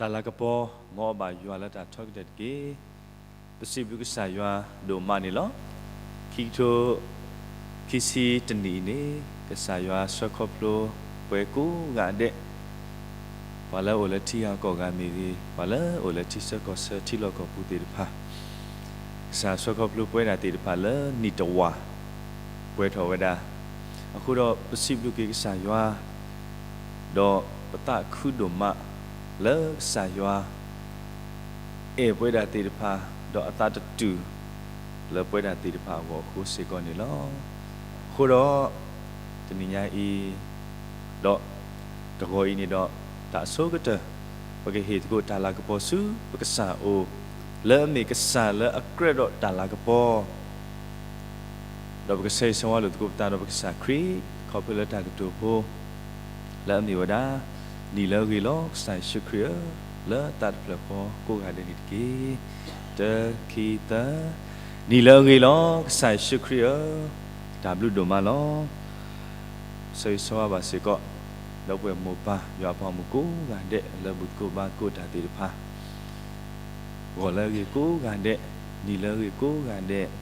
တၢ်လၤကပီၤ မ်အဘၣ်ယွၤလၢတၢ်ထီကတၢၢ်တက့ၢ်. ပစံးဘျုးကစၢ်ယွၤဒိၣ်မးန့ၣ်လီၤ. ခံကထိခံဆံတနံၣ်အံၤန့ၣ် ကစၢ်ယွၤဆှၢခီဖျိပှၤကိးဂၤဒဲး, ပှၤလၢအိၣ်လၢထံဂၤကီၢ်ဂၤမ့ၢ်ဂ့ၤ, ပှၤလၢအိၣ်လၢထံဆၢကီၢ်ဆၢထံလီၢ်ကီၢ်ပူၤသ့ၣ်တဖၣ်, ကစၢ်ဆှၢခီဖျိပဝဲဒၣ်သ့ၣ်တဖၣ်လၢနံၣ်တဝာ် ပှဲၤထီၣ်ဝဲဒၣ်. အဃိဒီးပစံးဘျုးက့ၤကစၢ်ယွၤ ဒီးပသးခုဒိၣ်မး လၢကစၢ်ယွၤ အဲၣ်ပဝဲဒၣ်သ့ၣ်တဖၣ်, ဒီးအသးတတူၢ် လၢပဝဲဒၣ်သ့ၣ်တဖၣ်အဂီၢ်အဃိစ့ၢ်ကီးန့ၣ်လီၤ. အဃိဒီး တနံၤညါအံၤ ဒီးတဂီၤအံၤန့ၣ်ဒီး တၢ်အဆိကတၢၢ် ပကဟ့ၣ်သကိးတၢ်လၤကပီၤဆူပကစၢ်အအိၣ်, လၢအမ့ၢ်ကစၢ်လၢအကြၢးဒီးတၢ်လၤကပီၤ ဒီးပကဆၢဂ့ၤဆၢဝါလိာ်သကိးပသးဒီးပကစၢ်ခရံာ် ခီဖျိလၢတၢ်ကတိၤဖိ လၢအမ့ၢ်ဝဲဒၣ်, နံၤလၢအဂ့ၤလီၤ ကစၢ်ယ့ၣ်ၡူးခရံာ်ဧၢ, လၢသးတဖျၢၣ်ဃီကိးဂၤဒဲးန့ၣ်တက့ၢ်. တၢ ခံ သၢ, နံၤလၢအဂ့ၤလီၤ ကစၢ်ယ့ၣ်ၡူးခရံာ်ဧၢ, တၢ်ဘျုးဒိၣ်မးလီၤ. ဆၢဂ့ၤဆၢဝါဘၣ်စ့ၢ်ကီး ဒီပုၢ်ဝဲၢ်မိၢ်ပၢ်ယွၤအပှၤမုၣ်ကိးဂၤဒဲး လၢဘူၣ်သကိးဘါသကိးတၢ်သ့ၣ်တဖၣ် ဂီၤလၢအဂ့ၤကိးဂၤဒဲး, နံၤလၢအဂ့ၤကိးဂၤဒဲး,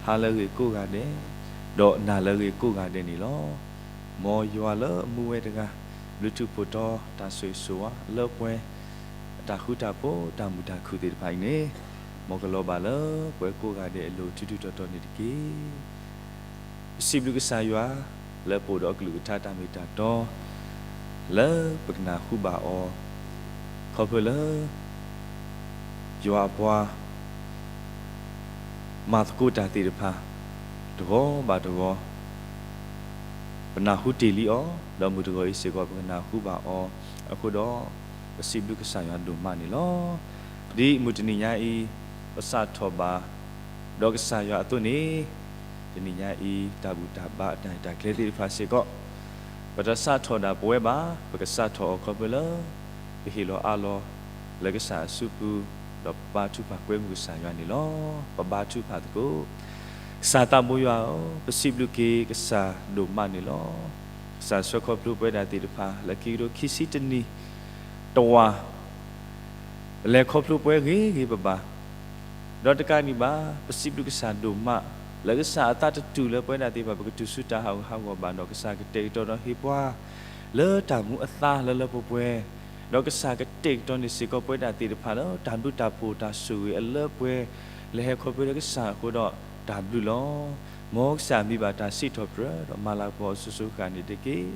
ဟါလၢအဂ့ၤကိးဂၤဒဲး, ဒီးနၤလၢအဂ့ၤကိးဂၤဒဲးန့ၣ်လီၤ. မ်ယွၤလၢအမူဝဲတဂၤ ဘျုးထူၣ်ဖှိၣ်တီတၢ်ဆိၣ်ဂ့ၤဆိၣ်ဝါလၢပှဲၤ အတၢ်ဃူတၢ်ဖိး တၢ်မုာ်တၢ်ခုၣ်သ့ၣ်တဖၣ်အံၤန့ၣ် မ်ကလီၤဘၣ်လၢပှၤကိးဂၤဒဲးအလိၤ ထူးထူးတီၤတီၤန့ၣ်တက့ၢ်. ပစံးဘျုးကစၢ်ယွၤ လၢပအိၣ်ဒီးအကလုၢ်ကထါတၢ်မ့ၢ်တၢ်တီ လၢပကနၢ်ဟူဘၣ်အီၤ ခီဖျိလၢ ယွၤအပှၤ မၤသကိးတၢ်သ့ၣ်တဖၣ် တဂီၤဘၣ်တဂီၤ ပနၢ်ဟူတ့ၢ်လံအီၤ, ဒီးမုၢ်တဂီၤအံၤစ့ၢ်ကီး ပကနၢ်ဟူဘၣ်အီၤအဃိဒီး ပစံးဘျုးကစၢ်ယွၤဒိၣ်မးန့ၣ်လီၤ. ဒ်မုၢ်တနံၤညါအံၤ ပစးထီၣ်ဘၣ် ဒီးကစၢ်ယွၤအသိးန့ၣ် တနံၤညါအံၤ တၢ်ဘူၣ်တၢ်ဘါအတၢ်အဲၣ်တၢ်ကျဲသ့ၣ်တဖၣ်စ့ၢ်ကီး ပတစးထီၣ်ဒၣ်ပဝဲဘၣ်, ပကစးထီၣ်အီၤခီဖျိလၢ ပဟ့ၣ်လီၤအးလီၤ လၢကစၢ်အစုပူၤ, ဒီးပဘါထုကဖၣ်ကွဲမုာ်ကစၢ်ယွၤန့ၣ်လီၤ. ပဘါထုကဖၣ်သကိး. ကစၢ်သးဘိယွၤဧၢ, ပစံးဘျုးက့ၤကစၢ်ဒိၣ်မးန့ၣ်လီၤ. ကစၢ်ဆှၢခီဖျိပဝဲဒၣ်သ့ၣ်တဖၣ် လၢခံကထိခံဆံတနံၣ် တဝာ် လဲၤခီဖျိပဝဲဂ့ၤဂ့ၤဘၣ်ဘၣ် ဒီးတကးဒံးဘၣ် ပစံးဘျုးကစၢ်ဒိၣ်မး လၢကစၢ်အသးတတူၢ်လၢပဝဲဒၣ်သ့ၣ်တဖၣ် ပကတုၤဆူတၢ်ဟးဂူာ်ဟးဂီၤဘၣ်ဒီး ကစၢ်ကတဲာ်ကတီၤဒီးဟ့ၣ်ပှၤ လၢတၢ်မူအသါလၢလၢပှဲၤပှဲၤ, ဒီးကစၢ်ကတဲာ်ကတီၤန့ၢ်စ့ၢ်ကီးပဝဲဒၣ်သ့ၣ်တဖၣ်လၢ တၢ်ဘျုးတၢ်ဖှိၣ်တၢ်ဆိၣ်ဂ့ၤအလၢပှဲၤ လၢဟဲခီဖျိလၢကစၢ်အဃိဒီး တၢ်ဘျုးလီၤ. မ်ကစၢ်မံဘၣ်တၢ်စံးထီၣ်ပတြၢၤ ဒီးမၤလၤကပီၤအီၤစိၤစိၤဃၣ်ဃၣ်န့ၣ်တက့ၢ်.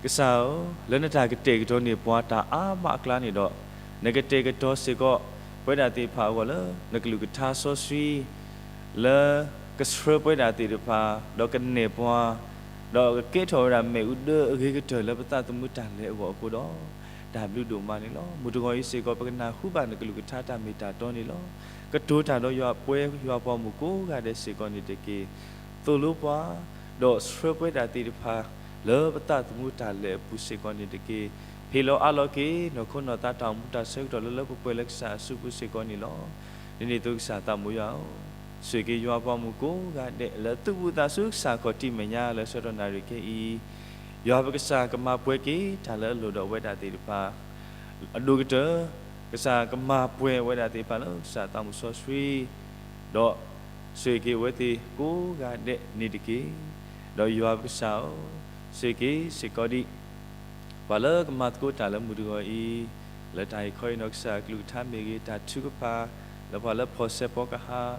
ကစၢ်ဧၢ, လၢနတၢ်ကတဲာ်ကတီၤန့ၢ်ပှၤတၢ်အါမးအကျါန့ၣ်ဒီး နကတဲာ်ကတီၤစ့ၢ်ကီး ပဝဲဒၣ်သ့ၣ်တဖၣ်အဂီၢ်လၢ နကလုၢ်ကထါစီဆှံ လၢကဆှၢပဝဲဒၣ်သ့ၣ်တဖၣ် ဒီးကနဲၣ်ပှၤ ဒီးကကဲထီၣ်ဝဲဒၣ်မ့ၣ်အူဒၢအဂ့ၤကတၢၢ်လၢပသးသမူတၢ်လဲၤအဂီၢ်အဃိဒီး တၢ်ဘျုးဒိၣ်မးန့ၣ်လီၤ. မုၢ်တဂီၤအံၤစ့ၢ်ကီး ပကနၢ်ဟူဘၣ်နကလုၢ်ကထါတၢ်မ့ၢ်တၢ်တီန့ၣ်လီၤ. ကတိၤတၢ်ဒီးယွၤပဝဲယွၤပှၤမုၣ်ကိးဂၤဒဲးစ့ၢ်ကီးန့ၣ်တက့ၢ်. သိၣ်လိပှၤ ဒီးဆှၢပဝဲဒၣ်သ့ၣ်တဖၣ် လၢပသးသမူတၢ်လဲၤအပူၤစ့ၢ်ကီးန့ၣ်တက့ၢ်. ဟ့ၣ်လီၤအးလီၤက့ၤ နီၢ်ခိနီၢ်သးတၢ်အိၣ်မူတၢ်ဆၢကတီၢ်လၢလၢပှဲၤပှဲၤလၢကစၢ်အစုပူၤစ့ၢ်ကီးန့ၣ်လီၤ. ဒ်န့ၣ်အသိးကစၢ်သးဘိယွၤဧၢ, ဆိၣ်ဂ့ၤက့ၤယွၤပှၤမုၣ်ကိးဂၤဒဲး လၢသူၣ်ဘၣ်သးဆူကစၢ်ခီၣ်ထံးမဲာ်ညါလၢဆၢကတီၢ်နၣ်ရံၣ်ခဲအံၤ ယွၤပကစၢ်ကမၤပှဲၤက့ၤတၢ်လၢအလိၣ်ဒီးအဝဲဒၣ်သ့ၣ်တဖၣ် အဒိၣ်ကတၢၢ် ကစၢ်ကမၤပှဲၤဝဲဒၣ်သ့ၣ်တဖၣ်လၢကစၢ်သးမုၢ်စီဆှံ ဒီးဆိၣ်ဂ့ၤက့ၤအဝဲသ့ၣ်ကိးဂၤဒဲးန့ၣ်တက့ၢ်. ဒီးယွၤပကစၢ်ဧၢ, ဆိၣ်ဂ့ၤက့ၤစ့ၢ်ကီးဒံး ပှၤလၢကမၤသကိးတၢ်လၢမုၢ်တဂီၤအံၤ, လၢတၢ်အံၤခီအံၤနီၢ်ကစၢ်အကလုၢ်ကထါမ့ၢ်ဂ့ၤ, တၢ်ထုကဖၣ် လၢပှၤလၢဖီၣ်စဲးဖီကဟၣ်,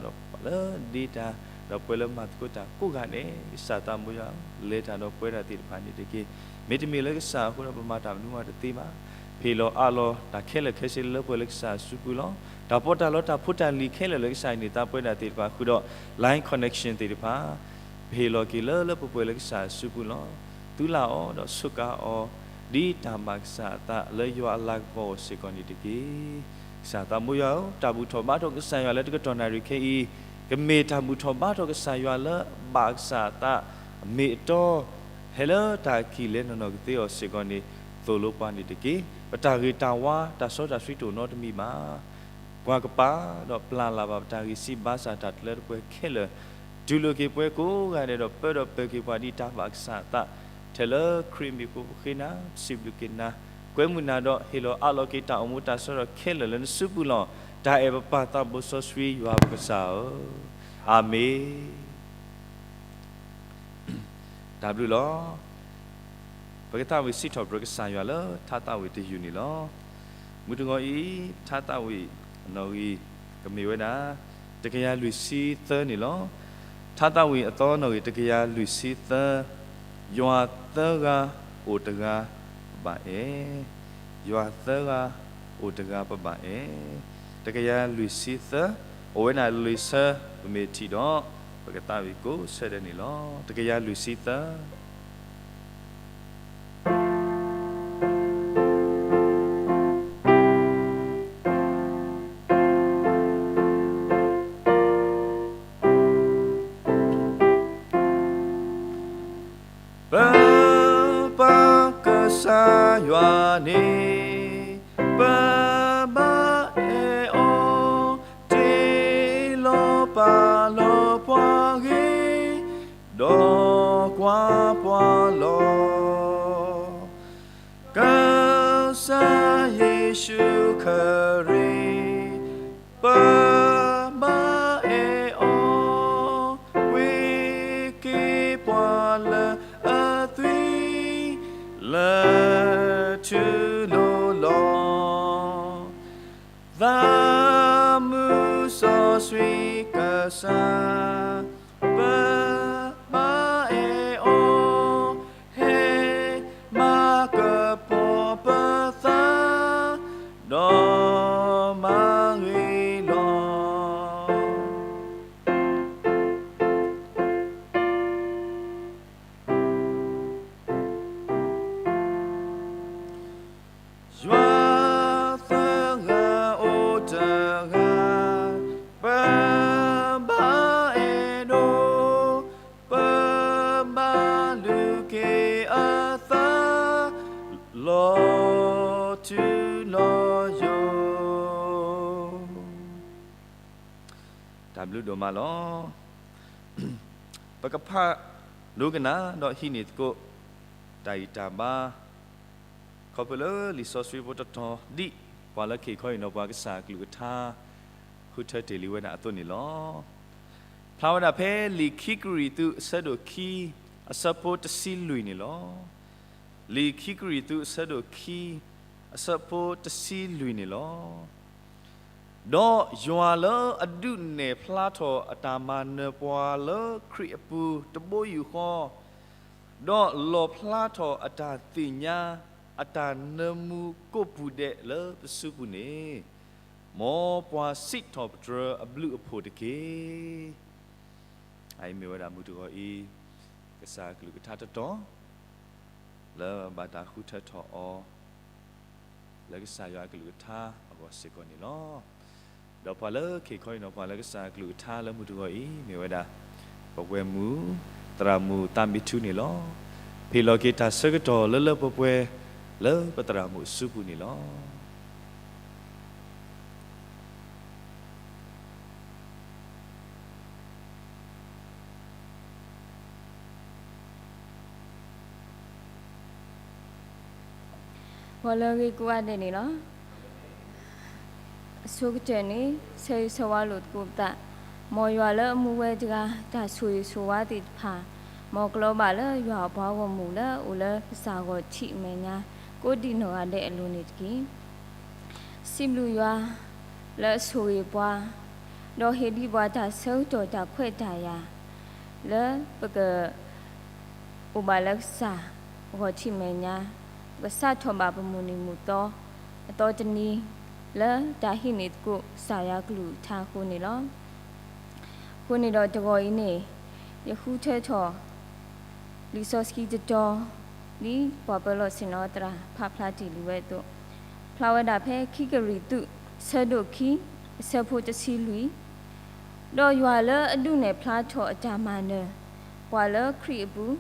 ဒီးပှၤလၢဒ့တၢ်, ဒီးပှၤလၢမၤသကိးတၢ်ကိးဂၤဒဲး, ကစၢ်သးဘိယွၤဧၢ, လဲၤတၢ်ဒီးပဝဲဒၣ်သ့ၣ်တဖၣ်န့ၣ်တက့ၢ်. မ့တမ့ၢ်လၢကစၢ်အဃိဒီး ပမၤတၢ်မနုၤမးတသ့ဘၣ်. ဟ့ၣ်လီၤအးလီၤတၢ်ခဲလၢာ်ခဲဆ့လၢလၢပှဲၤပှဲၤလၢကစၢ်အစုပူၤလီၤ. တၢ်ပီးတၢ်လီတၢ်ဖိတၢ်လံၤခဲလၢာ်လၢကစၢ်အံၤန့ၣ် သးပဝဲဒၣ်သ့ၣ်တဖၣ်ဃုာ်ဒီး line connection သ့ၣ်တဖၣ် ပဟ့ၣ်လီၤက့ၤလၢလၢပှဲၤပှဲၤလၢကစၢ်အစုပူၤလီၤ. သုလၢ်အီၤဒီးစူးကါအီၤ ဒ်တၢ်ဘၣ်ကစၢ်အသးလၢယွၤအလၤကပီၤအဂီၢ်စ့ၢ်ကီးန့ၣ်တက့ၢ်. ကစၢ်သးဘိယွၤဧၢ, တၢ်ဘူၣ်ထီၣ်ဘါထီၣ်ကစၢ်ယွၤလၢတကတီၢ်နၣ်ရံၣ်ခဲအံၤ, ကမ့ၢ်တၢ်ဘူၣ်ထီၣ်ဘါထီၣ်ကစၢ်ယွၤလၢဘၣ်ကစၢ်အသး အမ့ၢ်အတီ ဖဲလၢတၢ်ခံးလဲၤနီၢ်နီၢ်ကသ့အီၤစ့ၢ်ကီးန့ၣ် သိၣ်လိပှၤန့ၣ်တက့ၢ်. ပတၢ်ဂ့ၤတၢ်ဝါ တၢ်စီတၢ်ဆှံတအိၣ်နီတမံၤဘၣ်. ကွၢ်ကပၤဒီးပျၢ်လၢ်ဘၣ်ပတၢ်ဂံၢ်စၢ်ဘါစၢ်တၢ်တလၢတပှဲၤခဲလၢာ်, တူၢ်လိာ်က့ၤပှၤကိးဂၤဒဲးဒီးပၢဒီးပၢၤက့ၤပှၤဒ်တၢ်ဘၣ်ကစၢ်အသး, ထဲလၢခရံာ်မံၤအဃိပဃ့နၤ, ပစံးဘျုးက့ၤနၤ, ကွဲမုာ်နၤဒီးဟ့ၣ်လီၤအးလီၤက့ၤတၢ်အိၣ်မူတၢ်ဆၢကတီၢ်ခဲလၢာ်လၢနစုပူၤလီၤ. တၢ်အဲၣ်ပပၢ်သးဘိစီဆှံယွၤပကစၢ်ဧၢ, အၤမ့ၣ်. တၢ်ဘျုးလီၤ. ပကသးဝံၣ်စံးထီၣ်ပတြၢၤကစၢ်ယွၤလၢထါသးဝံၣ်တယုၢ်န့ၣ်လီၤ. မုၢ်တဂီၤအံၤ ထါသးဝံၣ်အနီၣ်ဂံၢ် ကမ့ၢ်ဝဲဒၣ် တကယၤလွံၢ်ဆံသၢန့ၣ်လီၤ. ထါသးဝံၣ်အသီနီၣ်ဂံၢ်တကယၤလွံၢ်ဆံသၢ, ယွၤသၢဂၤအိၣ်တဂၤပဘၣ်အဲၣ်, ယွၤသၢဂၤအိၣ်တဂၤပဘၣ်အဲၣ်, တကယၤလွံၢ်ဆံသၢ, အိၣ်ဝဲဒၣ်လွံၢ်ဆၢ ပမ့ၢ်ထံၣ်ဒီး ပကသးဝံၣ်ကိးဆၢဒဲးန့ၣ်လီၤ. တကယၤလွံၢ်ဆံသၢ ပပၢ်ကစၢ်ယွၤန့ၣ် ပဘၣ်အဲၣ်အီၤ တ့လီၤပာ်လီၤပှၤဂ့ၤ ဒီးကွၢ်ပှၤလီၤ. ကစၢ်ယ့ၣ်ၡူးခရံာ် ပဘၣ်အဲၣ်အီၤ ဝံက့ၤပှၤလၢအသွံၣ် လၢထူလိၤလီၤ. သးမုၢ်စီဆှံကစၢ် ပဘၣ်အဲၣ်အီၤ ဟဲမၤကပီၤပသး ဒီးမၤဂ့ၤလီၤ. ယွၤသၢဂၤအိၣ်တဂၤ ပဘၣ်အဲၣ်ဒိး ပဘၣ်လူၤက့ၤအသး လီၤထူလီၤယိာ်. တၢ်ဘျုးဒိၣ်မးလီၤ. ပကဖးဒိကနၣ်ဒီးဟံးန့ၢ်သကိး တၢ်ဂံၢ်တၢ်ဘါ ခီဖျိလၢလံာ်စီဆှံဖိတတီၤဒ် ပှၤလၢကဟ့ၣ်ခီဟ့ၣ်နီၤပှၤကစၢ်အကလုၢ်ကထါ ဃုထၢတ့ၢ်လံဝဲဒၣ်အသိးန့ၣ်လီၤ. ဖျါဝဲဒၣ်ဖဲလံာ်ခံကရံၣ်သူး အဆၢဒိၣ်ခံ အဆၢဖိတဆံလွံၢ်န့ၣ်လီၤ. လံာ်ခံကရံၣ်သူး အဆၢဒိၣ်ခံ အဆၢဖိတဆံလွံၢ်န့ၣ်လီၤ. ဒီးယွၤလၢအဒုးနဲၣ်ဖျါထီၣ်အတၢ်မၤနၢၤပှၤလၢခရံာ်အပူၤတဘိယူၢ်ဃီ, ဒီးလီၣ်ဖျါထီၣ်အတၢ်သ့ၣ်ညါ အတၢ်နၢမူကိးပူၤဒဲးလၢပစုပူၤန့ၣ်, မ်ပှၤစံးထီၣ်ပတြၢၤအဘျုးအဖှိၣ်တက့ၢ်. အအံၤမ့ၢ်ဝဲဒၣ်မုၢ်တဂီၤအံၤ ကစၢ်အကလုၢ်ကထါတတီၤ လၢဘၣ်တၢ်ဃုထၢထီၣ်အီၤ လၢကစၢ်ယွၤအကလုၢ်ကထါအဂီၢ်စ့ၢ်ကီးန့ၣ်လီၤ. ဒီးပှၤလၢကဟ့ၣ်ခီဟ့ၣ်နီၤပှၤလၢကစၢ်အကလုၢ်ကထါလၢမုၢ်တဂီၤအံၤ မ့ၢ်ဝဲဒၣ် ပဝဲၢ်မုၢ် သရၣ်မုၣ်သးမံထူန့ၣ်လီၤ. ဟ့ၣ်လီၤက့ၤတၢ်ဆၢကတီၢ်လၢလၢပှဲၤပှဲၤ လၢပသရၣ်မုၣ်အစုပူၤန့ၣ်လီၤ. ဂီၤလၢအဂ့ၤကိးဂၤဒဲးန့ၣ်လီၤ. အဆိကတၢၢ်န့ၣ် ဆၢဂ့ၤဆၢဝါလိာ်သကိးပသး, မ်ယွၤလၢအမူဝဲတဂၤ တၢ်ဆိၣ်ဂ့ၤဆိၣ်ဝါသ့ၣ်တဖၣ်, မ်ကျီဘၣ်လၢယွၤအပှၤဂီၢ်မုၢ်လၢအအိၣ်လၢကစၢ်ဂီၤထံးအမဲာ်ညါ ကိးဒံးနီၢ်ဂၤဒဲးအလိၤန့ၣ်တက့ၢ်. စံးဘျုးယွၤ လၢအဆိၣ်ဂ့ၤပှၤ, ဒီးဟ့ၣ်ဒံးပှၤတၢ်ဆၢကတီၢ်တၢ်ခွဲးတၢ်ယာ် လၢပက အိၣ်ဘၣ်လၢကစၢ်ဂီၤထံးမဲာ်ညါ, ပကစးထီၣ်ဘၣ်ပမုၢ်နံၤမုၢ်သီ အသီတနံၤ လၢတၢ်ဟံးန့ၢ်သကိးကစၢ်ယွၤကလုၢ်ကထါအဃိန့ၣ်လီၤ. အဃိန့ၣ်ဒီးတဂီၤအံၤန့ၣ် ယဃုထၢထီၣ် လံာ်စီဆှံတတီၤ ဒ်ပှၤပၢၤလီၢ်ဆ့ၣ်နီၤသရၣ်ဖးဖျါတ့ၢ်လံဝဲအသိး, ဖျါဝဲဒၣ်ဖဲခံကရံၣ်သူး အဆၢဒိၣ်ခံ အဆၢဖိတဆံလွံၢ်, ဒီးယွၤလၢအဒုးနဲၣ်ဖျါထီၣ်အတၢ်မၤနၢၤ ပှၤလၢခရံာ်အပူၤ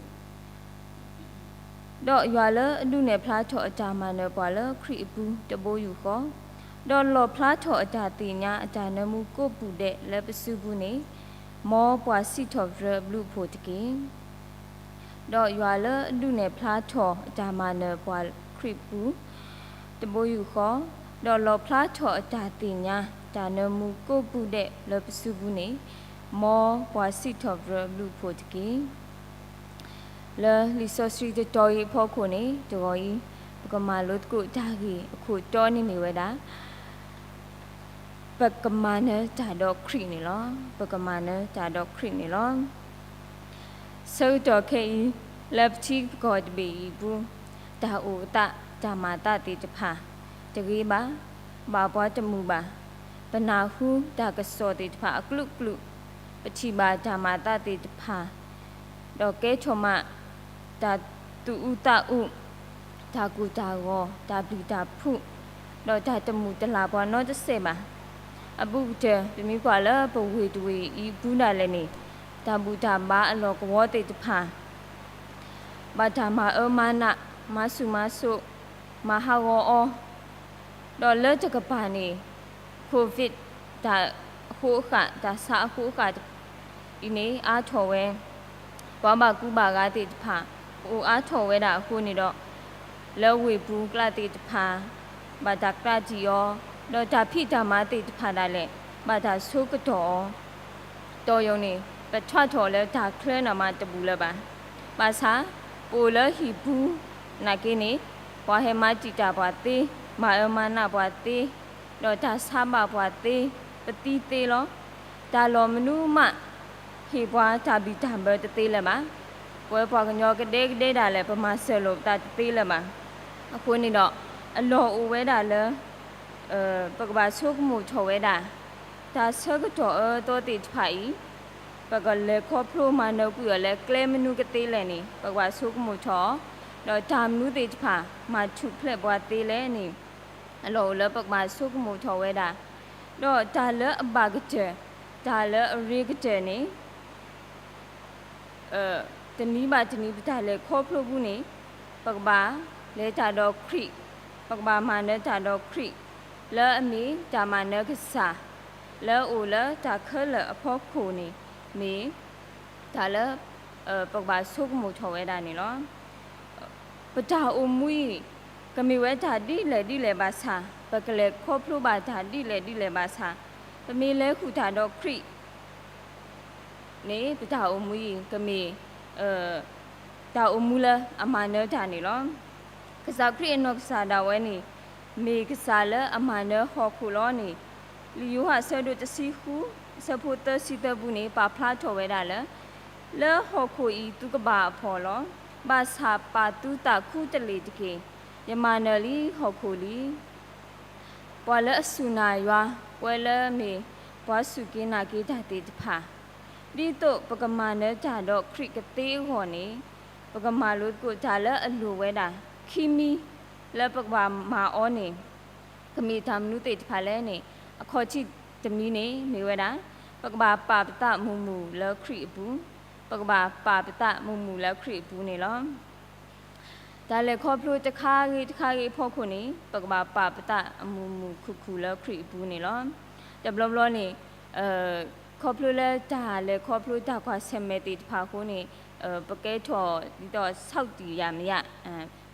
ဒီးယွၤလၢအဒုးနဲၣ်ဖျါထီၣ်အတၢ်မၤနၢၤပှၤလၢခရံာ်အပူၤတဘိယူၢ်ဃီ, ဒီးလီၣ်ဖျါထီၣ်အတၢ်သ့ၣ်ညါအတၢ်နၢမူကိးပူၤဒဲးလၢပစုပူၤန့ၣ်, မ်ပှၤစံးထီၣ်ပတြၢၤအဘျုးအဖှိၣ်တက့ၢ်. ဒီးယွၤလၢအဒုးနဲၣ်ဖျါထီၣ်အတၢ်မၤနၢၤပှၤခရံာ်အပူၤ တဘိယူၢ်ဃီ, ဒီးလီၣ်ဖျါထီၣ်အတၢ်သ့ၣ်ညါ တၢ်နၢမူကိးပူၤဒဲးလၢပစုပူၤန့ၣ်, မ်ပှၤစံးထီၣ်ပတြၢၤအဘျုးအဖှိၣ်တက့ၢ်. လၢလံာ်စီဆှံတတီၤအံၤအဖီခိၣ်န့ၣ် တဂီၤအံၤ ပကမၤလိသကိးတၢ်ဂ့ၢ်အခိၣ်တီန့ၣ်မ့ၢ်ဝဲဒၣ် ပကမၤနၢၤတၢ်ဒီးခရံာ်န့ၣ်လီၤ. ပကမၤနၢၤတၢ်ဒီးခရံာ်န့ၣ်လီၤ. ဆၢကတီၢ်ခဲအံၤ လၢပထံပကီၢ်တဘ့ၣ်အံၤအပူၤ, တၢ်အိၣ်အသး တၢ်မၤအသးသ့ၣ်တဖၣ် တဂ့ၤဘၣ်, ဘၣ်ပှၤတမုာ်ဘၣ်. ပနၢ်ဟူတၢ်ကစီၣ်သ့ၣ်တဖၣ်အကလုာ်ကလုာ်, ပထံၣ်ဘၣ်တၢ်မၤအသးသ့ၣ်တဖၣ် ဒီးကဲထီၣ်မး တၢ်သူၣ်အုးသးအုး, တၢ်ကိၢ်တၢ်ဂီၤ, တၢ်ပျံၤတၢ်ဖုး, ဒီးတၢ်တမုာ်တလၤပှၤနီတစဲးဘၣ်. အဘူးကတၢၢ် ပမ့ၢ်ကွၢ်လၢပဝ့ၢ်တဝ့ၢ်အံၤအပူၤဒၣ်လဲာ်န့ၣ်, တၢ်ဘူၣ်တၢ်ဘါအလီၢ်ကဝီၤသ့ၣ်တဖၣ် ဘၣ်တၢ်မၤအၢမၤနး, မၤဆူၣ်မၤစိး, မၤဟးဂီၤအီၤ, ဒီးလၢတကပၤန့ၣ် COVID တၢ်အဃိအဃာ်, တၢ်ဆါအဃိအဃာ်အံၤန့ၣ် အါထီၣ်ဝဲ, ပှၤဘၣ်ကူဘၣ်ဂာ်သ့ၣ်တဖၣ် အိၣ်အါထီၣ်ဝဲဒၣ်အဃိန့ၣ်ဒီး, လၢဝ့ၢ်ပူၤကျါသ့ၣ်တဖၣ် ဘၣ်တၢ်ကြၢးတံာ်အီၤ, ဒီးတၢ်ဖံးတၢ်မၤသ့ၣ်တဖၣ်ဒၣ်လဲာ် ဘၣ်တၢ်ဆိကတီၢ်အီၤ တီၢ်ယိာ်န့ၣ် ပထွါထီၣ်လၢတၢ်ချၢနီၢ်မးတဘူၣ်လၢၤဘၣ်. ဘၣ်ဆၣ် ပအိၣ်လၢဟံၣ်ပူၤနာ်က့န့ၣ်, ပှၤဟဲမၤတံာ်တာ်ပှၤသ့, မၤအၢမၤနးပှၤသ့, ဒီးတၢ်ဆါဘၣ်ပှၤသ့, ပသံသ့လီၤ. တၢ်လီၢ်မနုၤမး ဟ့ၣ်ပှၤတၢ်ဘံၣ်တၢ်ဘၢတသ့လၢၤဘၣ်. ပဝဲပှၤကညီကဒဲကဒဲဒၣ်လဲာ် ပမၤစၢၤလိာ်ပသးတသ့လၢၤဘၣ်. အဃိန့ၣ်ဒီး အလီၢ်အိၣ်ဝဲဒၣ်လၢ ပကဘၣ်ဆိကမိၣ်ထီၣ်ဝဲဒၣ် တၢ်ဆၢကတီၢ်အၢသီသ့ၣ်တဖၣ်အံၤ, ပကလဲၤခီဖျိမၤနၢၤကွံာ်အီၤလၢကျဲမနုၤကသ့လဲၣ်န့ၣ် ပကဘၣ်ဆိကမိၣ်ထီၣ်, ဒီးတၢ်မနုၤသ့ၣ်တဖၣ် မၤထူၣ်ဖျဲးပှၤသ့လဲၣ်န့ၣ်, အလီၢ်အိၣ်လၢပကဘၣ်ဆိကမိၣ်ထီၣ်ဝဲဒၣ်, ဒီးတၢ်လၢအဘၣ်ကတၢၢ်, တၢ်လၢအရ့ကတၢၢ်န့ၣ် တနံၤဘၣ်တနံၤပတၢ်လဲၤခီဖျိပူၤန့ၣ်, ပကဘၣ်လဲၤတၢ်ဒီးခရံာ်, ပကဘၣ်မၤနၢၤတၢ်ဒီးခရံာ်, လၢအမ့ၢ်တၢ်မၤနၢၤကစၢ်, လၢအအိၣ်လၢတၢ်ခဲလၢာ်အဖီခိၣ်န့ၣ်, မ့ၢ်တၢ်လၢ ပကဘၣ်ဆိကမိၣ်ထီၣ်ဝဲဒၣ်န့ၣ်လီၤ. ပတၢ်အိၣ်မူအံၤ ကမ့ၢ်ဝဲတၢ်ဒ်လဲၣ်ဒ်လဲၣ်ဘၣ်ဆၣ်, ပကလဲၤခီဖျိဘၣ်တၢ်ဒ်လဲၣ်ဒ်လဲၣ်ဘၣ်ဆၣ်, ပမ့ၢ်လဲၤဃုာ်တၢ်ဒီးခရံာ် န့ၣ် ပတၢ်အိၣ်မူအံၤ ကမ့ၢ် တၢ်အိၣ်မူလၢအမၤနၢၤတၢ်န့ၣ်လီၤ. ကစၢ်ခရံာ်အနီၢ်ကစၢ်ဒၣ်ဝဲန့ၣ် မ့ၢ်ကစၢ်လၢအမၤနၢၤဟီၣ်ခိၣ်လီၤန့ၣ်, လံာ်ယိၤဟၣ်အဆၢဒိၣ်တဆံဃု အဆၢဖိသၢဆံသၢပူၤန့ၣ် ပာ်ဖျါထီၣ်ဝဲဒၣ်လၢ, လၢဟီၣ်ခိၣ်အံၤသုကဘၣ်အဖှီၣ်လီၤ. ဘၣ်ဆၣ်ပာ်သုသးခူတလ့ၢ်တက့ၢ်. ယမၤနၢၤလံဟီၣ်ခိၣ်လံ ပှၤလၢအစူၢ်နာ်ယွၤ, ပဝဲလၢမ့ၢ်ပှၤစူၢ်က့ၤနာ်က့ၤတၢ်သ့ၣ်တဖၣ်, ဒ်သိးပကမၤနၢၤတၢ်ဒီးခရံာ်ကသ့အဂီၢ်န့ၣ်, ပကမၤလိသကိးတၢ်လၢအလိၣ်ဝဲဒၣ် ခံမံၤလၢပကဘၣ်မၤအီၤန့ၣ်, ကမ့ၢ်တၢ်မနုၤသ့ၣ်တဖၣ်လဲၣ်န့ၣ်, အခီၣ်ထံးတမံၤန့ၣ် မ့ၢ်ဝဲဒၣ် ပကဘၣ်ပာ်ပသးမုာ်မုာ်လၢခရံာ်အပူၤ, ပကဘၣ်ပာ်ပသးမုာ်မုာ်လၢခရံာ်အပူၤန့ၣ်လီၤ. တၢ်လဲၤခီဖျိတခါဂ့ၤတခါဂ့ၤအဖီခိၣ်န့ၣ် ပကဘၣ်ပာ်ပသးမုာ်မုာ်ခုၣ်ခုၣ်လၢခရံာ်အပူၤန့ၣ်လီၤ. တဘျီဘျီန့ၣ် ခီဖျိလၢတၢ်လဲၤခီဖျိတၢ်ကွၢ်ဆၢၣ်မဲာ်သ့ၣ်တဖၣ်အဃိန့ၣ်, ပကဲထီၣ်ဒ်သိး ဆောက်တည်ရာမရ,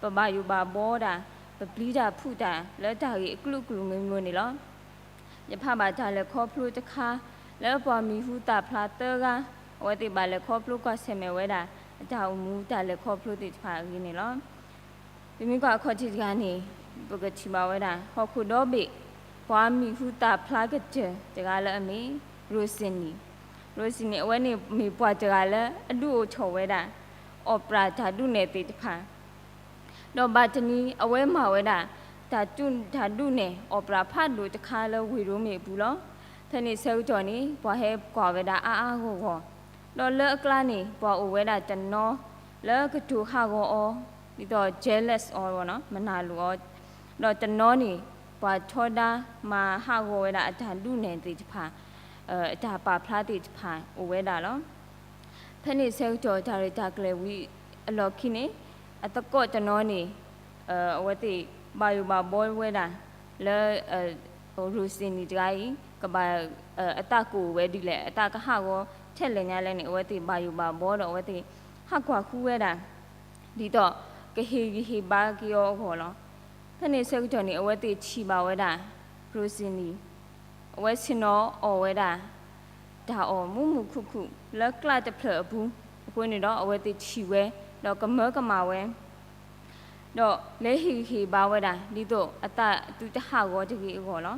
ပဘၣ်ယိၣ်ဘၣ်ဘီတၢ်, ပပျံၤတၢ်ဖုးတၢ်လၢတၢ်ဂ့ၢ်အကလုာ်ကလုာ်မ့ၢ်မ့ၢ်န့ၣ်လီၤ. ယဖးဘၣ်တၢ်လဲၤခီဖျိတခါ လၢပှၤမံၤဟူသၣ်ဖျါသၢဂၤ, အဝဲသ့ၣ်ဘၣ်လဲၤခီဖျိကွၢ်ဆၢၣ်မဲာ်ဝဲဒၣ် အတၢ်အိၣ်မူတၢ်လဲၤခီဖျိသ့ၣ်တဖၣ်အဂ့ၢ်န့ၣ်လီၤ. ပမ့ၢ်ကွၢ်အခီၣ်ထံးတဂၤန့ၣ် ပကထံၣ်ဘၣ်ဝဲဒၣ် ဟီၣ်ခိၣ်ဒီဘ့ၣ် ပှၤမံၤဟူသၣ်ဖျါကတၢၢ်တဂၤလၢအမ့ၢ် Rossini, Rossini အဝဲန့ၣ်မ့ၢ်ပှၤတဂၤလၢအဒုးအိၣ်ထီၣ်ဝဲဒၣ် opera တၢ်ဒုးနဲၣ်သ့ၣ်တဖၣ် ဒီးဘၣ်တနံၤအဝဲမၤဝဲဒၣ် တၢ်ဒုးနဲၣ် opera ဖးဒိၣ်တခါလၢဝ့ၢ်ရိမ့ၤအပူၤလီၤ. ဖဲန့ၣ်ဆၢကတီၢ်န့ၣ် ပှၤဟဲကွၢ်ဝဲဒၣ်အါအါဂီၢ်ဂီၢ်, ဒီးလၢအကျါန့ၣ် ပှၤအိၣ်ဝဲဒၣ်တနီၤ လၢကတိၤဟးဂီၤအီၤ, ဒ်သိး jealous အီၤ မနၤလိာ်အီၤ, ဒီးတနီၤန့ၣ် ပှၤထီဒါမၤဟးဂီၤဝဲဒၣ်အတၢ်ဒုးနဲၣ်သ့ၣ်တဖၣ်, အတၢ်ပာ်ဖျါသ့ၣ်တဖၣ်အိၣ်ဝဲဒၣ်လီၤ. ဖဲန့ၣ်ဆၢကတီၢ်တၢ်ရဲၣ်တၢ်ကျဲၤဝံၤအလီၢ်ခံန့ၣ်, အသကိးတနီၤန့ၣ် အဝဲသ့ၣ်ဘၣ်ယိၣ်ဘၣ်ဘီဝဲဒၣ် လၢ Rossini တဂၤအံၤ ကဘၣ် အသးကအိၣ်ဝဲဒ်လဲၣ်, အသးကဟးဂီၤထဲလဲၣ်ညါလဲၣ်န့ၣ် အဝဲသ့ၣ်ဘၣ်ယိၣ်ဘၣ်ဘီဒီးအဝဲသ့ၣ်ဟးကွၢ်ဃုဝဲဒၣ် ဒ်သိးကဟ့ၣ်ဂံၢ်ဟ့ၣ်ဘါက့ၤအီၤအဂီၢ်လီၤ. ဖဲန့ၣ်ဆၢကတီၢ်န့ၣ် အဝဲသ့ၣ်ထံၣ်ဘၣ်ဝဲဒၣ် ရိစံနံၤ, အဝဲဆ့ၣ်နီၤအီၣ်ဝဲဒၣ် တၢ်အီၣ်မူးမူးခုၣ်ခုၣ်လၢကျးတဖျၢၣ်အပူၤ, အဃိန့ၣ်ဒီး အဝဲသ့ၣ်ထံၣ်ဝဲ, ဒီးကမၢကမၣ်ဝဲ ဒီးလဲၤဟ့ၣ်ဂံၢ်ဟ့ၣ်ဘါဝဲဒၣ် ဒ်သိးအသးသုတဟးဂီၤတဂ့ၤအဂီၢ်လီၤ.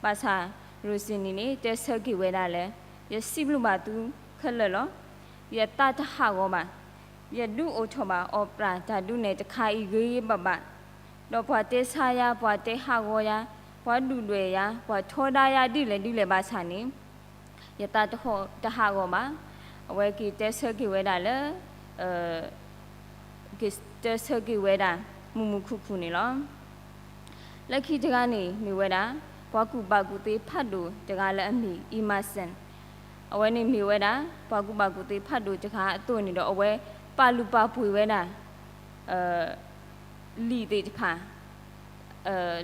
ဘၣ်ဆၣ် ရိစံနံၤန့ၣ် တဲဆၢက့ၤဝဲဒၣ်လၢ ယစံးဘျုးဘၣ်သုခဲလၢာ်လီၤ. ယသးတဟးဂီၤဘၣ်. ယဒုးအိၣ်ထီၣ်ဘၣ်အီၣ်ပြၣ်တၢ်ဒုးနဲၣ်တခါအံၤဂ့ၤဂ့ၤဘၣ်ဘၣ်, ဒီးပှၤတဲဆါယၤ, ပှၤတဲဟးဂီၤယၤ, ပှၤဒုၣ်ဒွဲၣ်ယၤ, ပှၤထီဒါယၤဒ်လဲၣ်ဒ်လဲၣ်ဘၣ်ဆၣ်န့ၣ် ယသးတဟးဂီၤဘၣ်. အဝဲက့ၤတဲဆၢက့ၤဝဲဒၣ်လၢ က့ၤတဲဆၢက့ၤဝဲဒၣ် မူးမူးခုၣ်ခုၣ်န့ၣ်လီၤ. လၢခံတဂၤန့ၣ်မ့ၢ်ဝဲဒၣ် ပှၤကူၣ်ဘၣ်ကူၣ်သ့ဖးဒိၣ်တဂၤလၢအမ့ၢ် Emerson, အဝဲန့ၣ်မ့ၢ်ဝဲဒၣ် ပှၤကူၣ်ဘၣ်ကူၣ်သ့ဖးဒိၣ်တဂၤအသိးန့ၣ်ဒီး အဝဲပာ်လုၢ်ပာ်ပှ့ၤဝဲဒၣ် လံာ်သ့ၣ်တဖၣ်